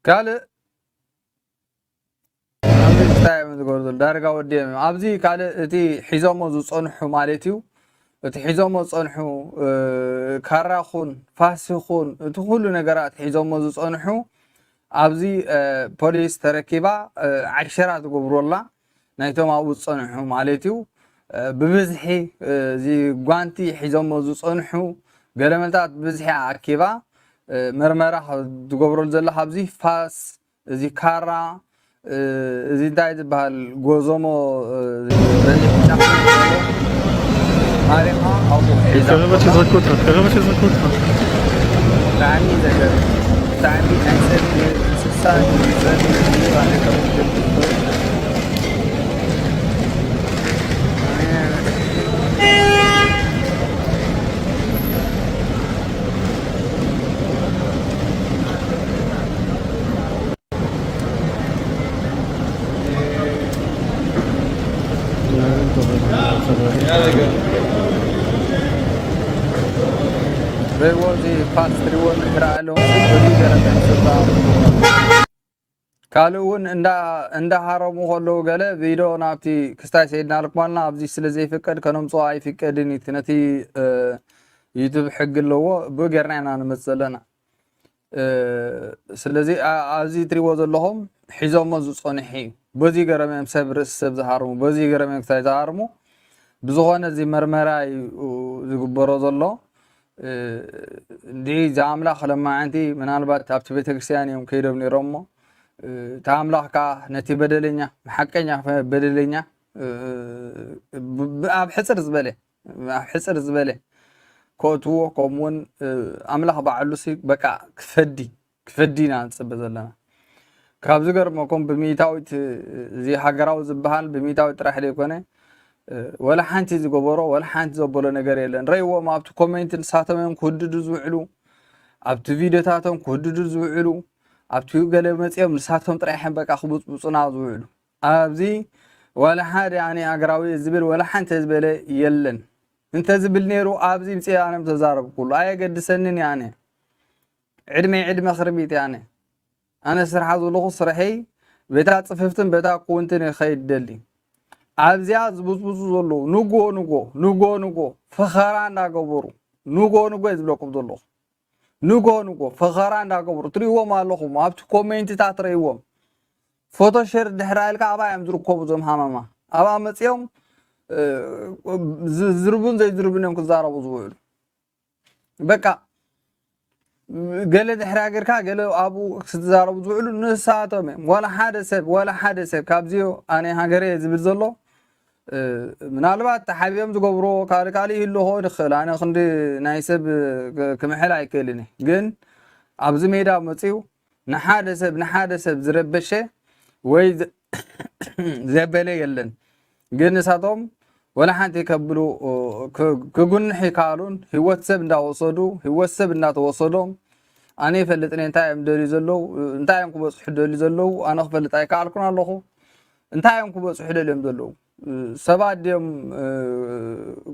ካልእ ኣብዚ እንታይ እዮም ዝገብሩ ዘለዉ? ዳርጋ ወዲኦም እዮም። ኣብዚ ካልእ እቲ ሒዞሞ ዝጸንሑ ማለት እዩ። እቲ ሒዞሞ ዝጸንሑ፣ እ፣ ካራ ኹን፣ ፋስ ኹን፣ እቲ ኩሉ ነገራት ሒዞሞ ዝጸንሑ ኣብዚ፣ እ፣ ፖሊስ ተረኪባ፣ እ፣ ዓሸራ ትገብሩ ኣላ። ናይቶም ኣብኡ ዝጸንሑ ማለት እዩ። እ፣ ብብዝሒ፣ እ፣ እዚ ጓንቲ ሒዞሞ ዝጸንሑ ገለመልታት ብብዝሒ ኣኪባ፣ እ፣ መርመራ ትገብረሉ ዘላ ካብዚ ፋስ፣ እዚ ካራ፣ እ፣ እዚ እንታይ ዝበሃል ጎዞሞ፣ እ፣ በዚሑ ጫፍ ማሪኻ ኣብኡ ሒዛ። ቀረበች ዘኮታ፣ ቀረበች ዘኮታ። ብጣዕሚ ዘገርም፣ ብጣዕሚ ናይ ሰብ እንስሳ ዝጸልእ እዩ ማለት እዩ። ርእይዎ፣ እዚ ፓስ ትሪዎ ንክረኣ ኣለኹ። እዚ ገለ ሰብ ካልእ እውን እንዳ-፣ እንዳሃረሙ ከለዉ ገለ ቪድዮ ናብቲ ክስታይ ሰይድና ልክማልና ኣብዚ ስለ ዘይፍቀድ ከነምፅኦ ኣይፍቀድን እዩ። እቲ ነቲ፣ እ፣ ዩቱብ ሕጊ ኣለዎ። ብኡ ጌርና ኢና ንመፅእ ዘለና። እ፣ ስለዚ ኣ-፣ ኣብዚ ትሪእዎ ዘለኹም ሒዞሞ ዝፀንሑ እዩ። በዚ ገረም እዮም ሰብ ርእሲ ሰብ ዝሃርሙ፣ በዚ ገረም እዮም ክስታይ ዝሃርሙ። ብዝኾነ እዚ መርመራ እዩ ዝግበሮ ዘሎ። እ፣ እንድዒ እዚ ኣምላኽ ለማዓንቲ ምናልባት ኣብቲ ቤተክርስትያን እዮም ከይዶም ነይሮም እሞ፣ እ፣ እቲ ኣምላኽ ከኣ ነቲ በደለኛ፣ ሓቀኛ በደለኛ፣ እ፣ ብ-፣ ብ-፣ ኣብ ሕጽር ዝበለ፣ ኣብ ሕጽር ዝበለ ከእትዎ፣ ከምኡውን፣ እ፣ ኣምላኽ ባዕሉሲ በቃ ክፈዲ፣ ክፈዲ ኢና ንጽበ ዘለና። ካብ ዝገርመኩም ብሚእታዊት፣ እዚ ሃገራዊ ዝበሃል ብሚእታዊት ጥራሕ ዘይኮነ፣ እ፣ ወላ ሓንቲ ዝገበሮ፣ ወላ ሓንቲ ዘበሎ ነገር የለን። ረይዎም ኣብቲ ኮሜንት ንሳቶም እዮም ክህድዱ ዝውዕሉ፣ ኣብቲ ቪድዮታቶም ክህድዱ ዝውዕሉ፣ ኣብቲ ገለ መጺኦም ንሳቶም ጥራሕ እዮም በቃ ክብጽብጹና ዝውዕሉ። ኣብዚ ዋላ ሓደ ኣነ ሃገራዊ ዝብል ዋላ ሓንቲ ዝበለ የለን። እንተ ዝብል ነይሩ ኣብዚ ምጽእ ኣነ ምተዛረብኩሉ። ኣየገድሰንን እየ ኣነ። ዕድመይ ዕድመ ክርቢት እየ ኣነ። ኣነ ስርሓ ዘለኹ ስርሐይ በታ ጽፍፍትን በታ ክውንትን እየ ክኸይድ ደሊ። ኣብዚኣ ዝብዝብዙ ዘለዉ ንጎ ንጎ ንጎ ንጎ ፈኸራ እንዳገበሩ ንጎ ንጎ እየ ዝብለኩም ዘለኹ። ንጎ ንጎ ፈኸራ እንዳገበሩ ትርእይዎም ኣለኹም። ኣብቲ ኮሜንትታት ትርእይዎም። ፎቶሸር ድሕር ኢልካ ኣብኣ እዮም ዝርከቡ እዞም ሃማማ። ኣብኣ መጺኦም፣ እ፣ ዝ-፣ ዝርቡን ዘይዝርቡን እዮም ክዛረቡ ዝውዕሉ። በቃ ገለ ድሕር ሃገርካ ገለ ኣብኡ ክትዛረቡ ዝውዕሉ ንሳቶም እዮም። ዋላ ሓደ ሰብ፣ ዋላ ሓደ ሰብ ካብዚዮ ኣነ ሃገረ ዝብል ዘሎ፣ እ፣ ምናልባት ተሓቢኦም ዝገብሮ ካልእ ካልእ ይህሉ ክኸውን ይኽእል። ኣነ ክንዲ ናይ ሰብ ክ-፣ ክምሕል ኣይክእልን እየ። ግን ኣብዚ ሜዳ መጺኡ ንሓደ ሰብ፣ ንሓደ ሰብ ዝረበሸ ወይ ዘ-፣ ዘበለ የለን። ግን ንሳቶም ወላ ሓንቲ ከብሉ፣ ክ-፣ ክጉንሕ ይከኣሉን ህይወት ሰብ እንዳወሰዱ፣ ህይወት ሰብ እንዳተወሰዶም፣ ኣነ ይፈልጥን እየ እንታይ እዮም ደልዩ ዘለዉ፣ እንታይ እዮም ክበጽሑ ደልዩ ዘለዉ፣ ኣነ ክፈልጥ ኣይከኣልኩን ኣለኹ። እንታይ እዮም ክበጽሑ ደልዮም ዘለዉ? ሰባት ድዮም፣ እ፣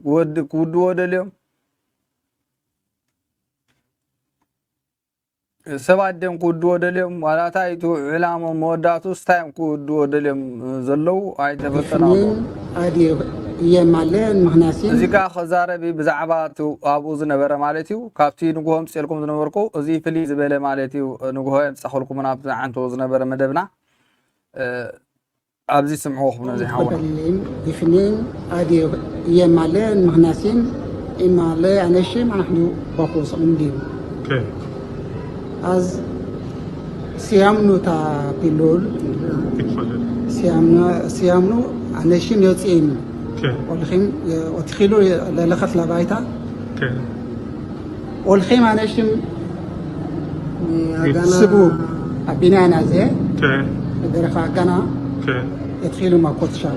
ክወድ-፣ ክውድዎ ደልዮም? ሰባት ድዮም ክውድዎ ደልዮም? ዋላ እንታይ እቲ ዕላሞም መወዳእቱስ እንታይ እዮም ክውድዎ ደልዮም ዘለዉ? ኣይተፈልጠን ኣሎ። እኔን አዲ የማለ ምክንያሴን እዚ ከኣ ክዛረብ እዩ ብዛዕባ እቲ ኣብኡ ዝነበረ ማለት እዩ። ካብቲ ንግሆ ምጽኤልኩም ዝነበርኩ እዚ ፍልይ ዝበለ ማለት እዩ። ንግሆ የምጻኹልኩም ናብ ዝዓንቶ ዝነበረ መደብና። እ፣ ኣብዚ ስምዕዎ ክብሎ ዘይሓውና። በሊም ይፍኔን አዲ የማለ ምክንያሴን ኢማለ አነሽም አናሕኑ በኩስ እንዲም כן, אז סיימנו את הפילול, תתפלל. סיימנו, סיימנו, אנשים יוצאים, כן, הולכים, התחילו ללכת לביתה, כן, הולכים אנשים, יצאו. הבניין הזה, כן, דרך ההגנה, כן. התחילו מכות שם.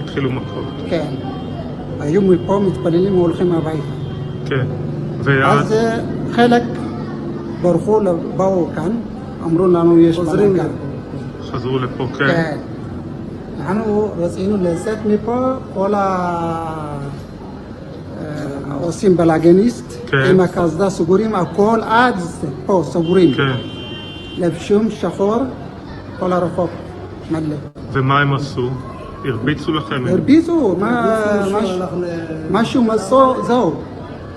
התחילו מכות. כן. היו מפה מתפללים והולכים הביתה. כן. ואז אז אה, חלק ברחו, באו כאן, אמרו לנו יש בלאגן. חזרו לפה, כן. כן. אנחנו רצינו לצאת מפה, כל ה... אה, עושים בלאגניסט, כן. עם הקסדה סגורים, הכל עד פה סגורים. כן. לבשום שחור, כל הרחוב מלא. ומה הם עשו? הרביצו לכם? הרביצו, מה- מישהו מש- הלך ל- משהו מצאו, זהו,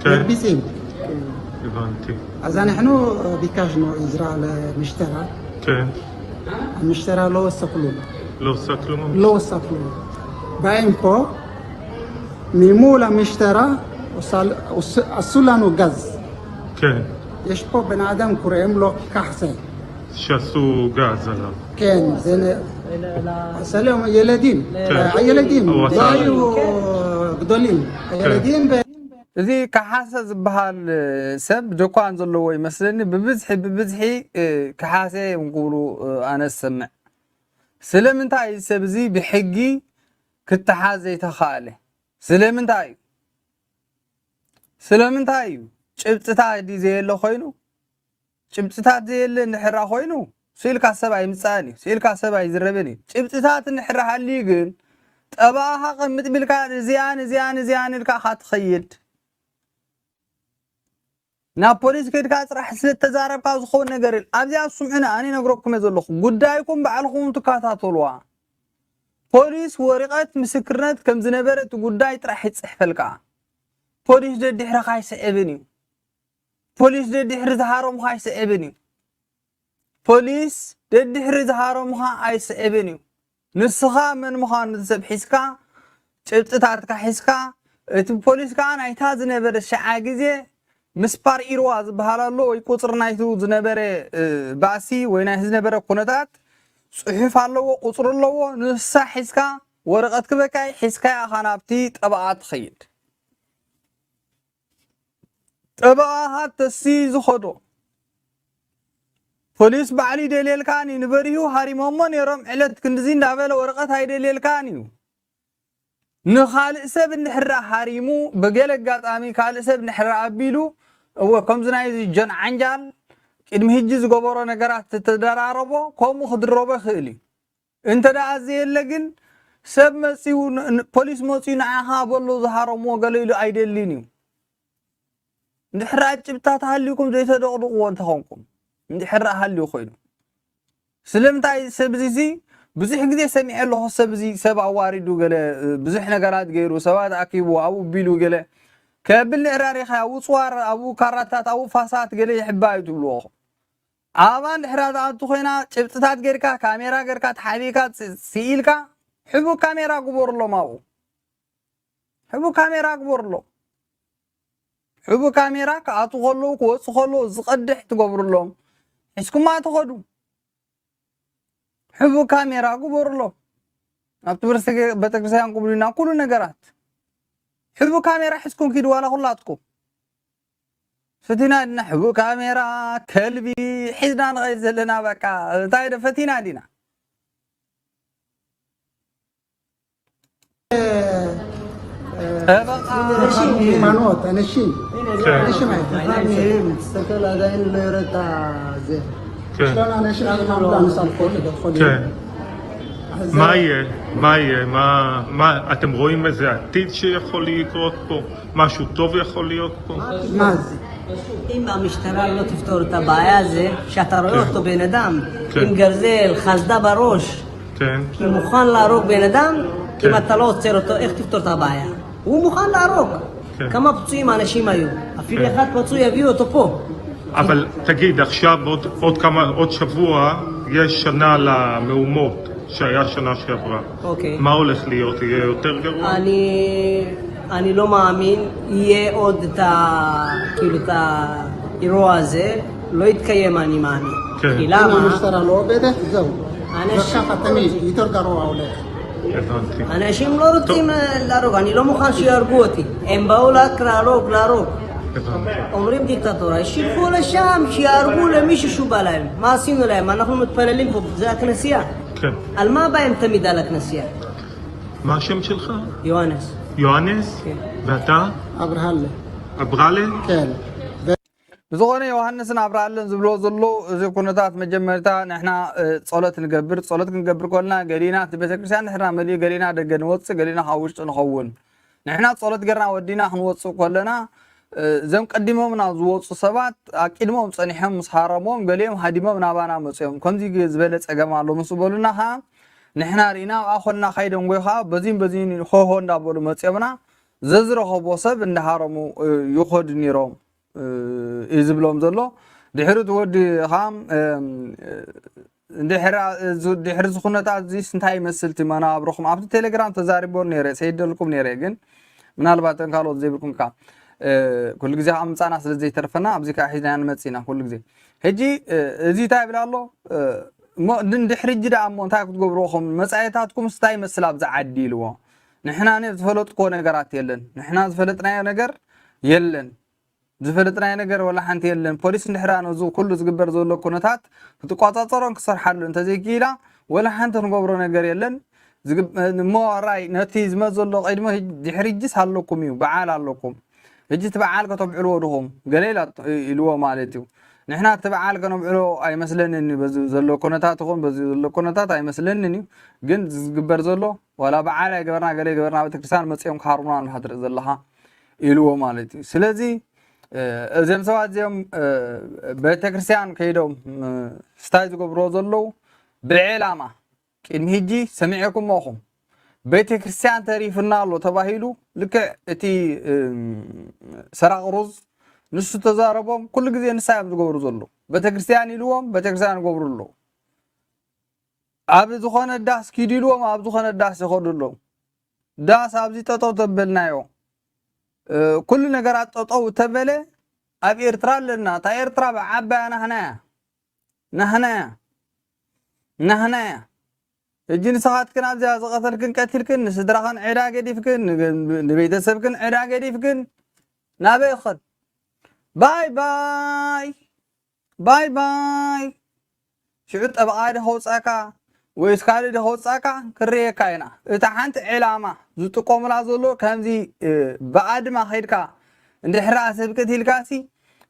כן. הרביצים. הבנתי. אז אנחנו ביקשנו עזרה למשטרה, כן. המשטרה לא עושה כלום, לא עושה כלום? לא עושה כלום. באים פה, ממול המשטרה עושה- עושה- עשו לנו גז. כן. יש פה בן אדם קוראים לו קחסה. שעשו גז עליו. כן, זה נ- עשה להם ילדים. כן. הילדים, הוא לא עשה היו גדולים. הילדים ו- እዚ ከሓሰ ዝበሃል ሰብ ጀኳን ዘለዎ ይመስለኒ። ብብዝሒ ብብዝሒ፣ እ፣ ከሓሰ እዮም ክብሉ፣ እ፣ ኣነ ዝሰምዕ። ስለምንታይ እዚ ሰብ እዚ ብሕጊ ክተሓዝ ዘይተኻእለ? ስለምንታይ እዩ? ስለምንታይ እዩ? ጭብጥታት ድዩ ዘየለ ኮይኑ? ጭብጥታት ዘየለ እንድሕራ ኮይኑ፣ ስኢልካ ሰብ ኣይምጻእን እዩ። ስኢልካ ሰብ ኣይዝረብን እዩ። ጭብጥታት እንድሕራ ሃልዩ ግን፣ ጠበቓኻ ቀምጥ ቢልካ እዚኣን እዚኣን እዚኣን ኢልካ ኢኻ ትኸይድ። ናብ ፖሊስ ከድካ ጥራሕ ስለ ተዛረብካ ዝኸውን ነገር የለን። ኣብዚኣ ስምዑኒ፣ ኣነ ይነግረኩም እየ ዘለኹ። ጉዳይኩም ባዕልኹም ትከታተሉዋ። ፖሊስ ወረቐት ምስክርነት ከም ዝነበረ እቲ ጉዳይ ጥራሕ ይጽሕፈልካ። ፖሊስ ደድሕረኻ ኣይስዕብን እዩ። ፖሊስ ደድሕሪ ዝሃረሙኻ ኣይስዕብን እዩ። ፖሊስ ደድሕሪ ዝሃረሙኻ ኣይስዕብን እዩ። ንስኻ መን ምዃኑ እቲ ሰብ ሒዝካ፣ ጭብጥታትካ ሒዝካ፣ እቲ ፖሊስ ከኣ ናይታ ዝነበረ ሸዓ ግዜ ምስፓር ኢርዋ ዝበሃል ኣሎ ወይ ቁጽሪ ናይቱ ዝነበረ፣ እ፣ ባእሲ ወይ ናይ ዝነበረ ኩነታት ጽሑፍ ኣለዎ፣ ቁጽሪ ኣለዎ። ንሳ ሒዝካ፣ ወረቐት ክበካይ ሒዝካያ ኢኻ ናብቲ ጠበቓ ትኸይድ። ጠበቓኻ ተሲ ዝኸዶ ፖሊስ ባዕሉ ይደልየልካን እዩ። ንበሪሁ ሃሪሞሞ ነይሮም ዕለት ክንድዚ እንዳበለ ወረቐት ኣይደልየልካን እዩ። ንኻልእ ሰብ እንድሕራ ሃሪሙ፣ ብገለ ኣጋጣሚ ካልእ ሰብ እንድሕራ ኣቢሉ፣ እወ፣ ከምዚ ናይ ጆን ዓንጃል ቅድሚ ሕጂ ዝገበሮ ነገራት ተደራረቦ፣ ከምኡ ክድረቦ ይኽእል እዩ። እንተ ደኣ ዘየለ ግን፣ ሰብ መጺኡ ን- ን- ፖሊስ መጺኡ ንዓኻ በሎ ዝሃረምዎ ገለ ኢሉ ኣይደልን እዩ። እንድሕር ጭብጥታት ሃልዩኩም ዘይተደቕድቕዎ እንተኾንኩም፣ እንድሕር ሃልዩ ኮይኑ፣ ስለምንታይ ሰብ እዚ ብዙሕ ግዜ ሰሚዐ ኣለኹ። ሰብ እዚ ሰብ ኣዋሪዱ ገለ ብዙሕ ነገራት ገይሩ ሰባት ኣኪቡ ኣብኡ ቢሉ ገለ ከብል ንዕራሪኻ ኣብኡ ጽዋር ኣብኡ ካራታት ኣብኡ ፋሳት ገለ ይሕባ እዩ ትብልዎ። ኣባ እንድሕራ ዝኣቱ ኮይና ጭብጥታት ጌርካ ካሜራ ጌርካ ተሓቢእካ ስኢልካ ሕቡእ ካሜራ ግበሩሎም ኣብኡ። ሕቡእ ካሜራ ግበሩሎም። ሕቡእ ካሜራ ክኣቱ ከለዉ ክወፁ ከለዉ ዝቐድሕ ትገብሩሎም። ሒዝኩማ ትኸዱ። ሕቡእ ካሜራ ግበሩሎም። ኣብ ትምህርቲ ቤተክርስትያን ቁብሉና ኩሉ ነገራት ሕቡእ ካሜራ ሒዝኩም ኪዱ ዋላ ኩላትኩም። ፈቲና ዲና ሕቡእ ካሜራ ከልቢ ሒዝና ንኸይድ ዘለና በቃ እንታይ ዶ ፈቲና ዲና። ሃይማኖት ኣነሺ ኣነሺ ማለት ተከል ኣዳይን ለረታ ዘ ስለና ኣነሺ ማለት ኣምሳል ኮል ኮል מה יהיה? מה יהיה? מה, מה, אתם רואים איזה עתיד שיכול לקרות פה? משהו טוב יכול להיות פה? מה זה? אם המשטרה לא תפתור את הבעיה הזה, שאתה רואה אותו בן אדם עם גרזל, חסדה בראש, כן, כי הוא מוכן להרוג בן אדם, אם אתה לא עוצר אותו, איך תפתור את הבעיה? הוא מוכן להרוג. כן. כמה פצועים אנשים היו? אפילו אחד פצוע יביאו אותו פה. אבל תגיד, עכשיו עוד, עוד כמה, עוד שבוע יש שנה למהומות שהיה שנה שעברה. אוקיי. מה הולך להיות? יהיה יותר גרוע? אני, אני לא מאמין, יהיה עוד את ה... כאילו את האירוע הזה, לא יתקיים אני מאמין. כן. כי למה? המשטרה לא עובדת, זהו. אנשים... ככה תמיד, יותר גרוע הולך. הבנתי. אנשים לא רוצים אה, להרוג, אני לא מוכן שיהרגו אותי. הם באו רק להרוג, להרוג. הבנתי. אומרים דיקטטורה, שילכו לשם, שיהרגו למישהו שבא להם. מה עשינו להם? אנחנו מתפללים פה, זה הכנסייה. כן. על מה באים תמיד על הכנסייה? מה השם שלך? יוהנס. יוהנס? כן. ואתה? אברהלה. אברהלה? כן. ብዝኾነ ዮሃንስን ኣብርሃለን ዝብልዎ ዘለዉ እዚ ኩነታት መጀመርታ ንሕና እ፣ ጸሎት ንገብር። ጸሎት ክንገብር ከልና ገሊና እቲ ቤተክርስትያን ንሕና መሊኡ ገሊና ደገ ንወፅእ ገሊና ካብ ውሽጢ ንኸውን። ንሕና ጸሎት ገርና ወዲና ክንወፅእ ከለና እ፣ እዞም ቀዲሞምና ዝወፁ ሰባት ኣቂድሞም ጸኒሖም ምስ ሃረሞም ገሊኦም ሃዲሞም ናባና መፅኦም ከምዚ ዝበለ ጸገም ኣሎ ምስ በሉና ከዓ ንሕና ርኢና ኣብኣ ኮንና ካይደንጎይ ከዓ በዚን በዚን ሆሆ እንዳበሉ መፅኦምና ዘዝረኸቦ ሰብ እንዳሃረሙ እ፣ ይኸዱ ነይሮም። እዩ ዝብሎም ዘሎ። ድሕሪ እቲ ወዲ ኻም ድሕሪ እዚ ኩነታት እዚስ እንታይ ይመስል እቲ መናብሮኹም ኣብቲ ቴሌግራም ተዛሪቦ ነይረ ሰይደልኩም ነይረ ግን ምናልባት እተን ካልኦት ዘይብልኩም ከዓ ኩሉ ግዜ ከዓ ምምፃና ስለ ዘይተርፈና ኣብዚ ከዓ ሒዝናዮ ንመፅእ ኢና ኩሉ ግዜ ሕጂ እዚ እንታይ ይብል ኣሎ እሞ ድሕሪ ሕጂ ደኣ እሞ እንታይ ክትገብርዎ ኹም መፃኢታትኩም እንታይ ይመስል ኣብዚ ዓዲ ኢልዎ ንሕና ዝፈለጥክዎ ነገራት የለን ንሕና ዝፈለጥናዮ ነገር የለን ዝፈለጥናዮ ነገር ወላ ሓንቲ የለን። ፖሊስ እንድሕራ ነዚ ኩሉ ዝግበር ዘሎ ኩነታት ክትቋፃፀሮን ክሰርሓሉ እንተዘይክኢላ ወላ ሓንቲ ንገብሮ ነገር የለን። ዝግብ- እሞ ራይ ነቲ ዝመፅ ዘሎ ቅድሚ ሕጂ- ድሕሪ ሕጂስ ኣለኩም እዩ በዓል ኣለኩም። ሕጂ እቲ በዓል ከተብዕልዎ ድኹም ገለ ኢላ ኢልዎ ማለት እዩ። ንሕና እቲ በዓል ከነብዕሎ ኣይመስለንን እዩ በዚ ዘሎ ኩነታት ይኹን በዚ ዘሎ ኩነታት ኣይመስለንን እዩ። ግን ዝግበር ዘሎ ዋላ በዓል ኣይገበርና ገለ ገበርና ቤተክርስትያን መፅኦም ክሃርሙና ኣለካ ትርኢ ዘለካ ኢልዎ ማለት እዩ። ስለዚ እዞም ሰባት እዚኦም ቤተክርስትያን ከይዶም ስታይ ዝገብርዎ ዘለዉ ብዕላማ ቅድሚ ሕጂ ሰሚዐኩም ኹም ቤተክርስትያን ተሪፍና ኣሎ ተባሂሉ ልክዕ እቲ ሰራቂ ሩዝ ንሱ ተዛረቦም ኩሉ ግዜ ንሳ እዮም ዝገብሩ ዘለዉ ቤተክርስትያን ኢልዎም ቤተክርስትያን ይገብሩ ኣለዉ ኣብ ዝኾነ ዳስ ኪዱ ኢልዎም ኣብ ዝኾነ ዳስ ይኸዱ ኣለዉ ዳስ ኣብዚ ጠጠው ተበልናዮ ኩሉ ነገራት ጠጠው ተበለ ኣብ ኤርትራ ኣለና እታ ኤርትራ ብዓባያ ናህናያ ናህናያ ናህናያ ሕጂ ንስኻትክን ኣብዚኣ ዝቐተልክን ቀቲልክን ንስድራኽን ዕዳ ገዲፍክን ንቤተሰብክን ዕዳ ገዲፍክን ናበይ ኸድ ባይ ባይ ባይ ባይ ሽዑ ጠበቓ ዲ ከውፃእካ ወይስ ካልእ ዲ ከውፃእካ ክርየካ ኢና እታ ሓንቲ ዕላማ ዝጥቀሙላ ዘሎ ከምዚ ብኣድማ ከይድካ እንድሕር ኣሰብ ቀቲልካሲ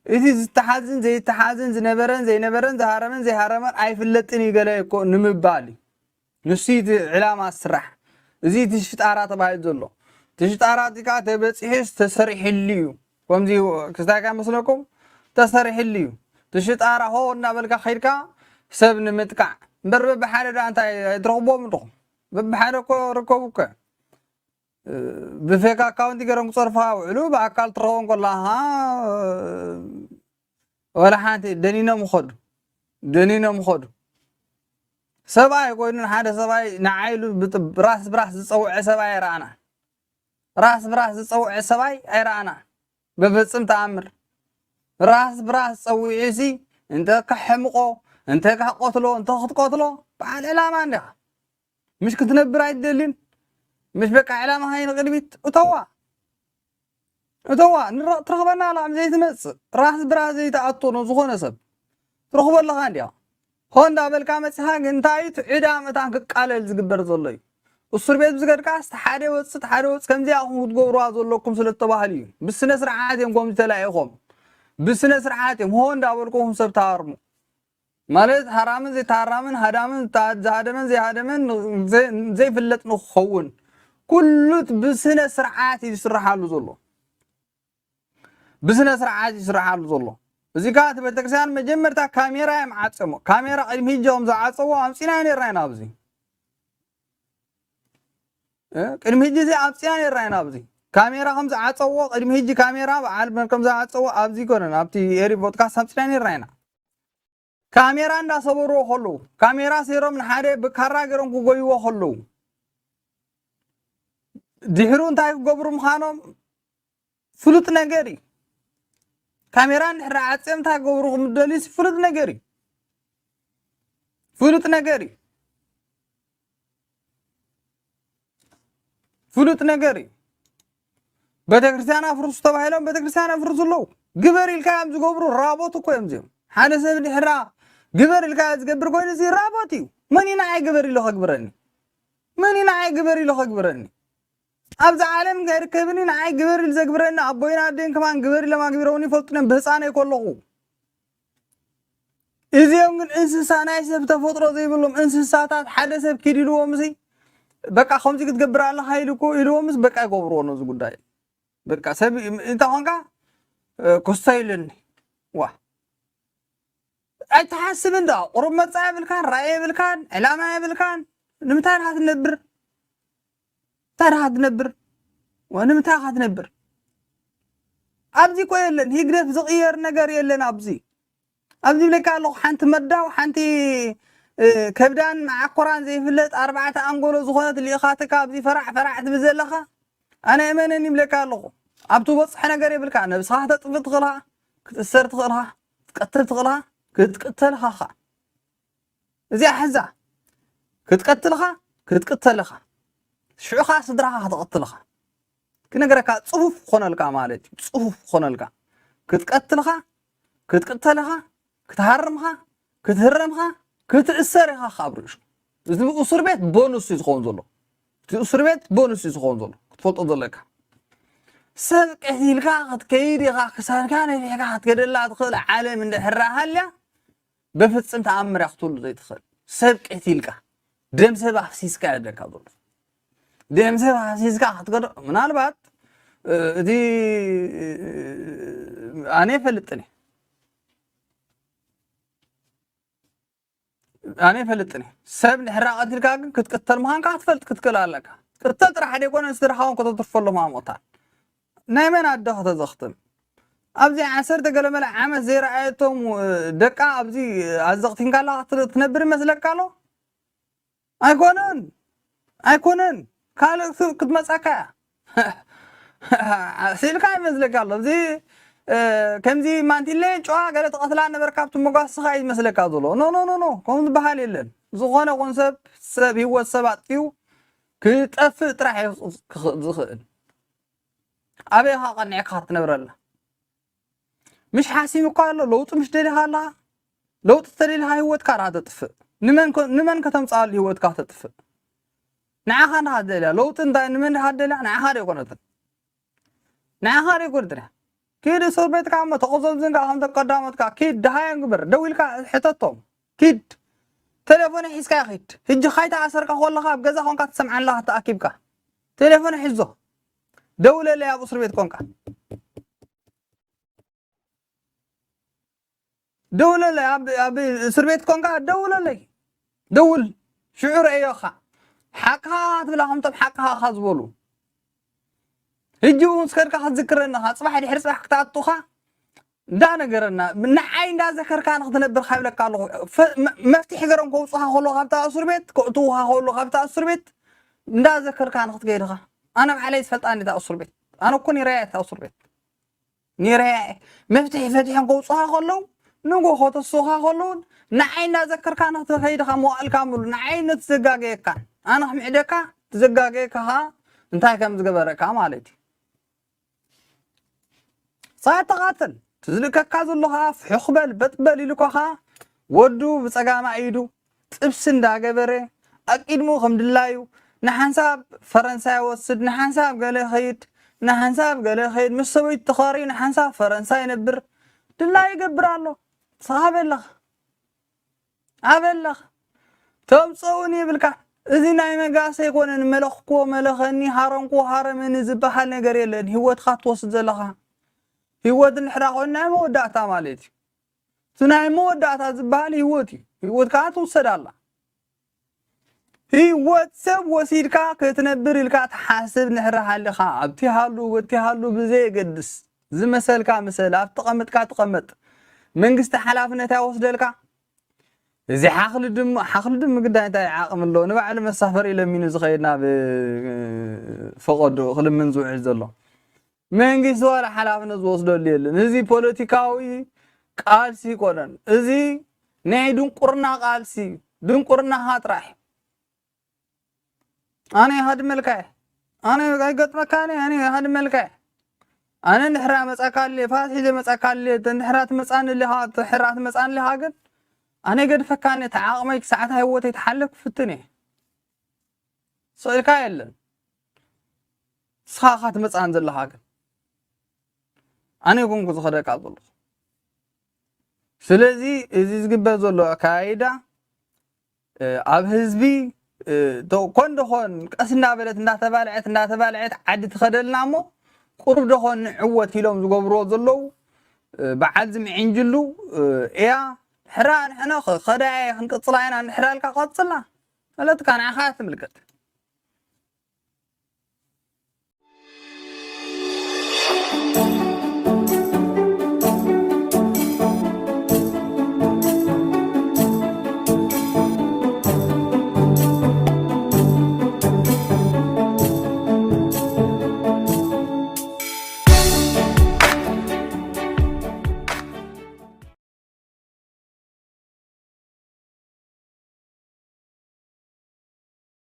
እቲ ዝተሓዝን ዘይተሓዝን ዝነበረን ዘይነበረን ዝሃረመን ዘይሃረመን ኣይፍለጥን እዩ ገለ እኮ ንምባል እዩ ንሱ እቲ ዕላማ ዝስራሕ እዚ እቲ ሽጣራ ተባሂሉ ዘሎ። እቲ ሽጣራ እዚ ከዓ ተበፂሑ ተሰሪሕሉ እዩ። ከምዚ ክስታይ ከ መስለኩም? ተሰሪሕሉ እዩ። እቲ ሽጣራ ሆ እናበልካ ከይድካ ሰብ ንምጥቃዕ እምበር በብሓደ ዳ እንታይ ኣይትረኽቦም እንዲኹም? በብሓደ እኮ ርከቡ እኮ። ብፌክ ኣካውንቲ ገይሮም ክፀርፉኻ ውዕሉ ብኣካል ትረኸቦም ከለኻ ወላ ሓንቲ ደኒኖም ኸዱ። ደኒኖም ኸዱ። ሰብኣይ ኮይኑ ሓደ ሰብኣይ ንዓይ ኢሉ ብጥ- ራስ ብራስ ዝፀውዐ ሰብኣይ ኣይረኣና። ራስ ብራስ ዝፀውዐ ሰብኣይ ኣይረኣና። በፍፅም ተኣምር። ራስ ብራስ ፀዊዑ ሲ እንተ ከሕምቆ እንተ ከቆትሎ እንተ ክትቆትሎ በዓል ዕላማ እንዲኻ። ምሽ ክትነብር ኣይትደልን? ምሽ በቃ ዕላማ ሃይ ንቅድሚት እተዋ። እተዋ ንረ- ትረኽበና ኣላ ዘይትመፅእ ራስ ብራስ ዘይትኣቶ ነው ዝኾነ ሰብ ትረኽቦ ኣለኻ እንዲያ። ሆ እንዳበልካ መፂኻ ግን እንታይ እዩ እቲ ዕዳ መታን ክቃለል ዝግበር ዘሎ እዩ። እሱር ቤት ዝገድካስ ሓደ ወፅ ሓደ ወፅ ከምዚኣ ኹም ክትገብሩዋ ዘለኩም ስለ ተባህሉ እዩ። ብስነ ስርዓት እዮም ከምዚ ተላኢኾም ብስነ ስርዓት እዮም ሆ እንዳበልኩኹም ሰብ ተሃርሙ። ማለት ሃራምን ዘይተሃራምን ሃዳምን ዝሃደመን ዘይሃደመን ዘይፍለጥ ንክኸውን ኩሉት ብስነ ስርዓት እዩ ዝስርሓሉ ዘሎ። ብስነ ስርዓት ይስርሓሉ ዘሎ። እዚ ከዓ እቲ ቤተክርስትያን መጀመርታ ካሜራ እዮም ዓፀሞ። ካሜራ ቅድሚ ሕጂ ከም ዝዓፀዎ ኣምፂና ነርና ኢና ኣብዚ ቅድሚ ሕጂ እዚ ኣምፅና ነርና ኢና ኣብዚ ካሜራ ከም ዝዓፀዎ ቅድሚ ሕጂ ካሜራ በዓል ከም ዝዓፀዎ ኣብዚ ይኮነን ኣብቲ ኤሪ ፖድካስት ኣምፅና ነርና ኢና። ካሜራ እንዳሰበርዎ ከለዉ ካሜራ ሰይሮም ንሓደ ብካራ ገይሮም ክጎይዎ ከለዉ ድሕሩ እንታይ ክገብሩ ምዃኖም ፍሉጥ ነገር እዩ። ካሜራ እንድሕር ዓፅዮም እንታይ ክገብሩ ክምደልዩ ፍሉጥ ነገር እዩ። ፍሉጥ ነገር እዩ። ፍሉጥ ነገር እዩ። ቤተክርስትያን ኣፍርሱ ተባሂሎም ቤተክርስትያን ኣፍርሱ ኣለዉ። ግበር ኢልካ እዮም ዝገብሩ ራቦት እኮ እዮም እዚኦም። ሓደ ሰብ ድሕራ ግበር ኢልካ ዝገብር ኮይኑ እዚ ራቦት እዩ። መን እዩ ንዓይ ግበር ኢሎ ከግብረኒ? መን እዩ ንዓይ ግበር ኢሎ ከግብረኒ? ኣብዚ ዓለም ኣይርከብን እዩ ንዓይ ግበር ኢሉ ዘግብረኒ ኣቦይን ኣደይን ከማን ግበር ኢሎም ኣግቢሮምኒ ይፈልጡን እዮም ብህፃነይ ከለኹ። እዚኦም ግን እንስሳ ናይ ሰብ ተፈጥሮ ዘይብሎም እንስሳታት ሓደ ሰብ ኪድ ኢልዎም ሲ በቃ ከምዚ ክትገብር ኣለካ ኢሉ እኮ ኢልዎምስ በቃ ይገብርዎ ነዚ ጉዳይ በቃ ሰብ እንተ ኮንካ ኮስቶ ኢሉኒ ዋ ኣይትሓስብ እንዳ ቁሩብ መጻ የብልካን ራእይ የብልካን ዕላማ የብልካን ንምንታይ ኢኻ ትነብር እንታይ ኢኻ ትነብር ንምንታይ ኢኻ ትነብር ኣብዚ እኮ የለን ህግደፍ ዝቕየር ነገር የለን ኣብዚ ኣብዚ ብለካ ኣለኹ ሓንቲ መዳው ሓንቲ ከብዳን መዓኮራን ዘይፍለጥ ኣርባዕተ ኣንጎሎ ዝኾነት ልኢኻትካ ኣብዚ ፈራዕ ፈራዕ ትብል ዘለኻ ኣነ እመነኒ ይብለካ ኣለኹ ኣብቲ በፅሐ ነገር የብልካ ነብስኻ ከተጥፍእ ትኽእልኻ ክትእሰር ትኽእልኻ ክትቀትል ትኽእልኻ ክትቅተልኻ ኻ እዚኣ ሕዛ ክትቀትልኻ ክትቅተልኻ ሽዑኻ ስድራኻ ክትቐትልኻ ክነገረካ ፅፉፍ ክኾነልካ ማለት እዩ ፅፉፍ ክኾነልካ ክትቀትልኻ ክትቅተልኻ ክትሃርምኻ ክትህረምኻ ክትእሰር ኢኻ ካብ ርእሱ እዚ እስር ቤት ቦንስ እዩ ዝኸውን ዘሎ እቲ እስር ቤት ቦንስ እዩ ዝኸውን ዘሎ ክትፈልጦ ዘለካ ሰብ ቀቲልካ ክትከይድ ኢኻ ክሳድካ ነፊሕካ ክትገደላ ትኽእል ዓለም እንድሕር ሃልያ በፍፅም ተኣምር እያ ክትብሉ ዘይትኽእል ሰብ ቀቲልካ ደም ሰብ ኣፍሲስካ እያ ደካ ዘሎ ደም ሰብ ኣፍሲስካ ክትገዶ ምናልባት እቲ ኣነ ይፈልጥን እየ ኣነ ይፈልጥን እየ ሰብ ድሕራ ቀቲልካ ግን ክትቅተል ምዃንካ ክትፈልጥ ክትክእል ኣለካ ክትቅተል ጥራሕ ደይኮነ ስድራኻ እውን ከተትርፈሎም ኣሞታል ናይ መን ኣደ ከተዘኽትም ኣብዚ ዓሰርተ ገለመለ ዓመት ዘይረኣየቶም ደቃ ኣብዚ ኣዘቕቲንካ ኣለካ ትነብር ይመስለካ ኣሎ ኣይኮነን ኣይኮነን ካልእ ክትመፀካ እያ ስኢልካ ይመስለካ ኣሎ እዚ ከምዚ ማንቲለ ጨዋ ገለ ተቐትላ ነበርካ ኣብቲ መጓስኻ እዩ ዝመስለካ ዘሎ ኖ ኖ ኖ ኖ ከምኡ ዝበሃል የለን ዝኾነ ኹን ሰብ ሰብ ህይወት ሰብ ኣጥፊኡ ክጠፍእ ጥራሕ እዩ ዝኽእል ኣበይ ኢኻ ቀኒዕካ ክትነብረላ ምሽ ሓሲም እኳ ኣሎ ለውጢ ምሽ ደሊኻ ኣለኻ ለውጢ ተደሊኻ ህይወትካ ዳ ተጥፍእ ንመን ከተምፅኣሉ ህይወትካ ተጥፍእ ንዓኻ እንዳ ደልያ ለውጢ እንታይ ንመን ዳ ደልያ ንዓኻ ዶ ይኮነትን ንዓኻ ዶ ይኮነትን ኪድ እስር ቤትካ እሞ ተቆዘምዝንካ ከምተ ቀዳሞትካ ኪድ ድሃዮም ግበር ደው ኢልካ ሕተቶም ኪድ ቴሌፎን ሒዝካ ይኺድ። ሕጂ ካይታ ኣሰርካ ከለኻ ኣብ ገዛ ኮንካ ትሰምዓን ኣለኻ ተኣኪብካ። ቴሌፎን ሒዞ። ደውለለይ ኣብ እስር ቤት ኮንካ። ደውለለይ ኣብ ኣብ እስር ቤት ኮንካ ደውለለይ። ደውል። ሽዑ ረእዮኻ። ሓቅኻ ትብላ ከምቶም ሓቅኻ ኢኻ ዝበሉ። ሕጂ እውን ስከድካ ክትዝክረኒ ኢኻ። ጽባሕ ድሕሪ ጽባሕ ክትኣቱኻ እንዳ ነገረና፣ ንዓይ እንዳ ዘከርካ ንኽትነብር ካብ ኢለካ ኣለኹ። ፈ-፣ መ-፣ መፍትሒ ገሮም ከውጽኻ ከሎ ካብታ እስር ቤት፣ ከእትውኻ ከሎ ካብታ እስር ቤት፣ እንዳ ዘከርካ ንኽትከይድ ኢኻ። ኣነ ባዕለይ ዝፈልጣ እንዴታ እስር ቤት። ኣነ እኮ ነይረያ እታ እስር ቤት። ነይረያ እየ። መፍትሒ ፈቲሖም ከውጽኻ ከለዉ፣ ንጎ ከተስኻ ከለዉ፣ ንዓይ እንዳ ዘከርካ ንኽትኸይድ ኢኻ መዋእልካ ሙሉ። ንዓይ ነቲ ዘጋገየካ፣ ኣነ ክምዕደካ፣ እቲ ዘጋገየካ ኸኣ እንታይ ከም ዝገበረካ ማለት እዩ። ሳት ተቓተል። እቲ ዝልከካ ዘሎ ኸዓ ፍሑኽ በል፣ በጥ በል ኢሉ እኳ ኸዓ ወዱ ብጸጋማይ ኢዱ ጥብሲ እንዳገበረ፣ ኣብ ቅድሚኡ ከም ድላዩ፣ ንሓንሳብ ፈረንሳ ይወስድ፣ ንሓንሳብ ገለ ይኸይድ፣ ንሓንሳብ ገለ ይኸይድ፣ ምስ ሰበይቱ ተኻርዩ ንሓንሳብ ፈረንሳ ይነብር፣ ድላዩ ይገብር ኣሎ። ንስኻ ኣበይ ኣለኻ? ኣበይ ኣለኻ? ተምጽኡኒ ይብልካ። እዚ ናይ መጋሰ ኣይኮነን፣ መለኽኮ፣ መለኸኒ፣ ሃረምኮ፣ ሃረመኒ ዝበሃል ነገር የለን። ህይወትካ ትወስድ ዘለኻ። ህይወት እንድሕራ ኮይኑ ናይ መወዳእታ ማለት እዩ። እቲ ናይ መወዳእታ ዝበሃል ህይወት እዩ። ህይወት ከኣ ትውሰድ ኣላ። ህይወት ሰብ ወሲድካ ክትነብር ኢልካ ትሓስብ እንድሕራ ሃሊኻ፣ ኣብቲ ሃሉ፣ በቲ ሃሉ ብዘየገድስ፣ ዝመሰልካ ምሰል፣ ኣብ ተቐመጥካ ትቐመጥ። መንግስቲ ሓላፍነት ኣይወስደልካ። እዚ ሓኽሊ ድሙ፣ ሓኽሊ ድሙ ግዳይ እንታይ ዓቕሚ ኣለዎ? ንባዕሉ መሳፈሪ ለሚኑ ዝኸይድ ናብ፣ እ፣ ፈቐዶ ክልምን ዝውዕል ዘሎ። መንግስቲ ዋላ ሓላፍነት ዝወስደሉ የለን። እዚ ፖለቲካዊ ቃልሲ ኣይኮነን። እዚ ናይ ድንቁርና ቃልሲ እዩ። ድንቁርናኻ ጥራሕ። ኣነ ይሃድመልካ እየ። ኣነ ኣይገጥመካን እየ። ኣነ ይሃድመልካ እየ። ኣነ እንድሕራ መጻካለ፣ ፋስ ሒዘ መጻካለ፣ እንድሕራ ትመጻኒ ኣለኻ፣ እንድሕራ ትመጻኒ ኣለኻ ግን ኣነ ይገድፈካን እየ። እቲ ዓቕመይ ክሳዕታ ህይወተይ ትሓልፍ ክፍትን እየ። ስቕ ኢልካ የለን። ንስኻ ኢኻ ትመጽኣን ዘለኻ ግን። ኣነ ኣይኮንኩ ዝኸደካ ዘለኹ። ስለዚ እዚ ዝግበር ዘሎ ኣካያይዳ፣ እ፣ ኣብ ህዝቢ፣ እ፣ ዶ-፣ ኮን ደኾን ቀስ እንዳበለት እንዳተባልዐት እንዳተባልዐት ዓዲ ትኸደልና እሞ ቁሩብ ደኾን ንዕወት ኢሎም ዝገብርዎ ዘለዉ፣ እ፣ በዓል ዝምዕንጅሉ፣ እ፣ እያ። ሕራ ንሕነ ኸ-፣ ኸዳየ ክንቅጽላ ኢና እንድሕራ ኢልካ ቀጽላ። መለትካ ንዓኻ እያ ትምልከት።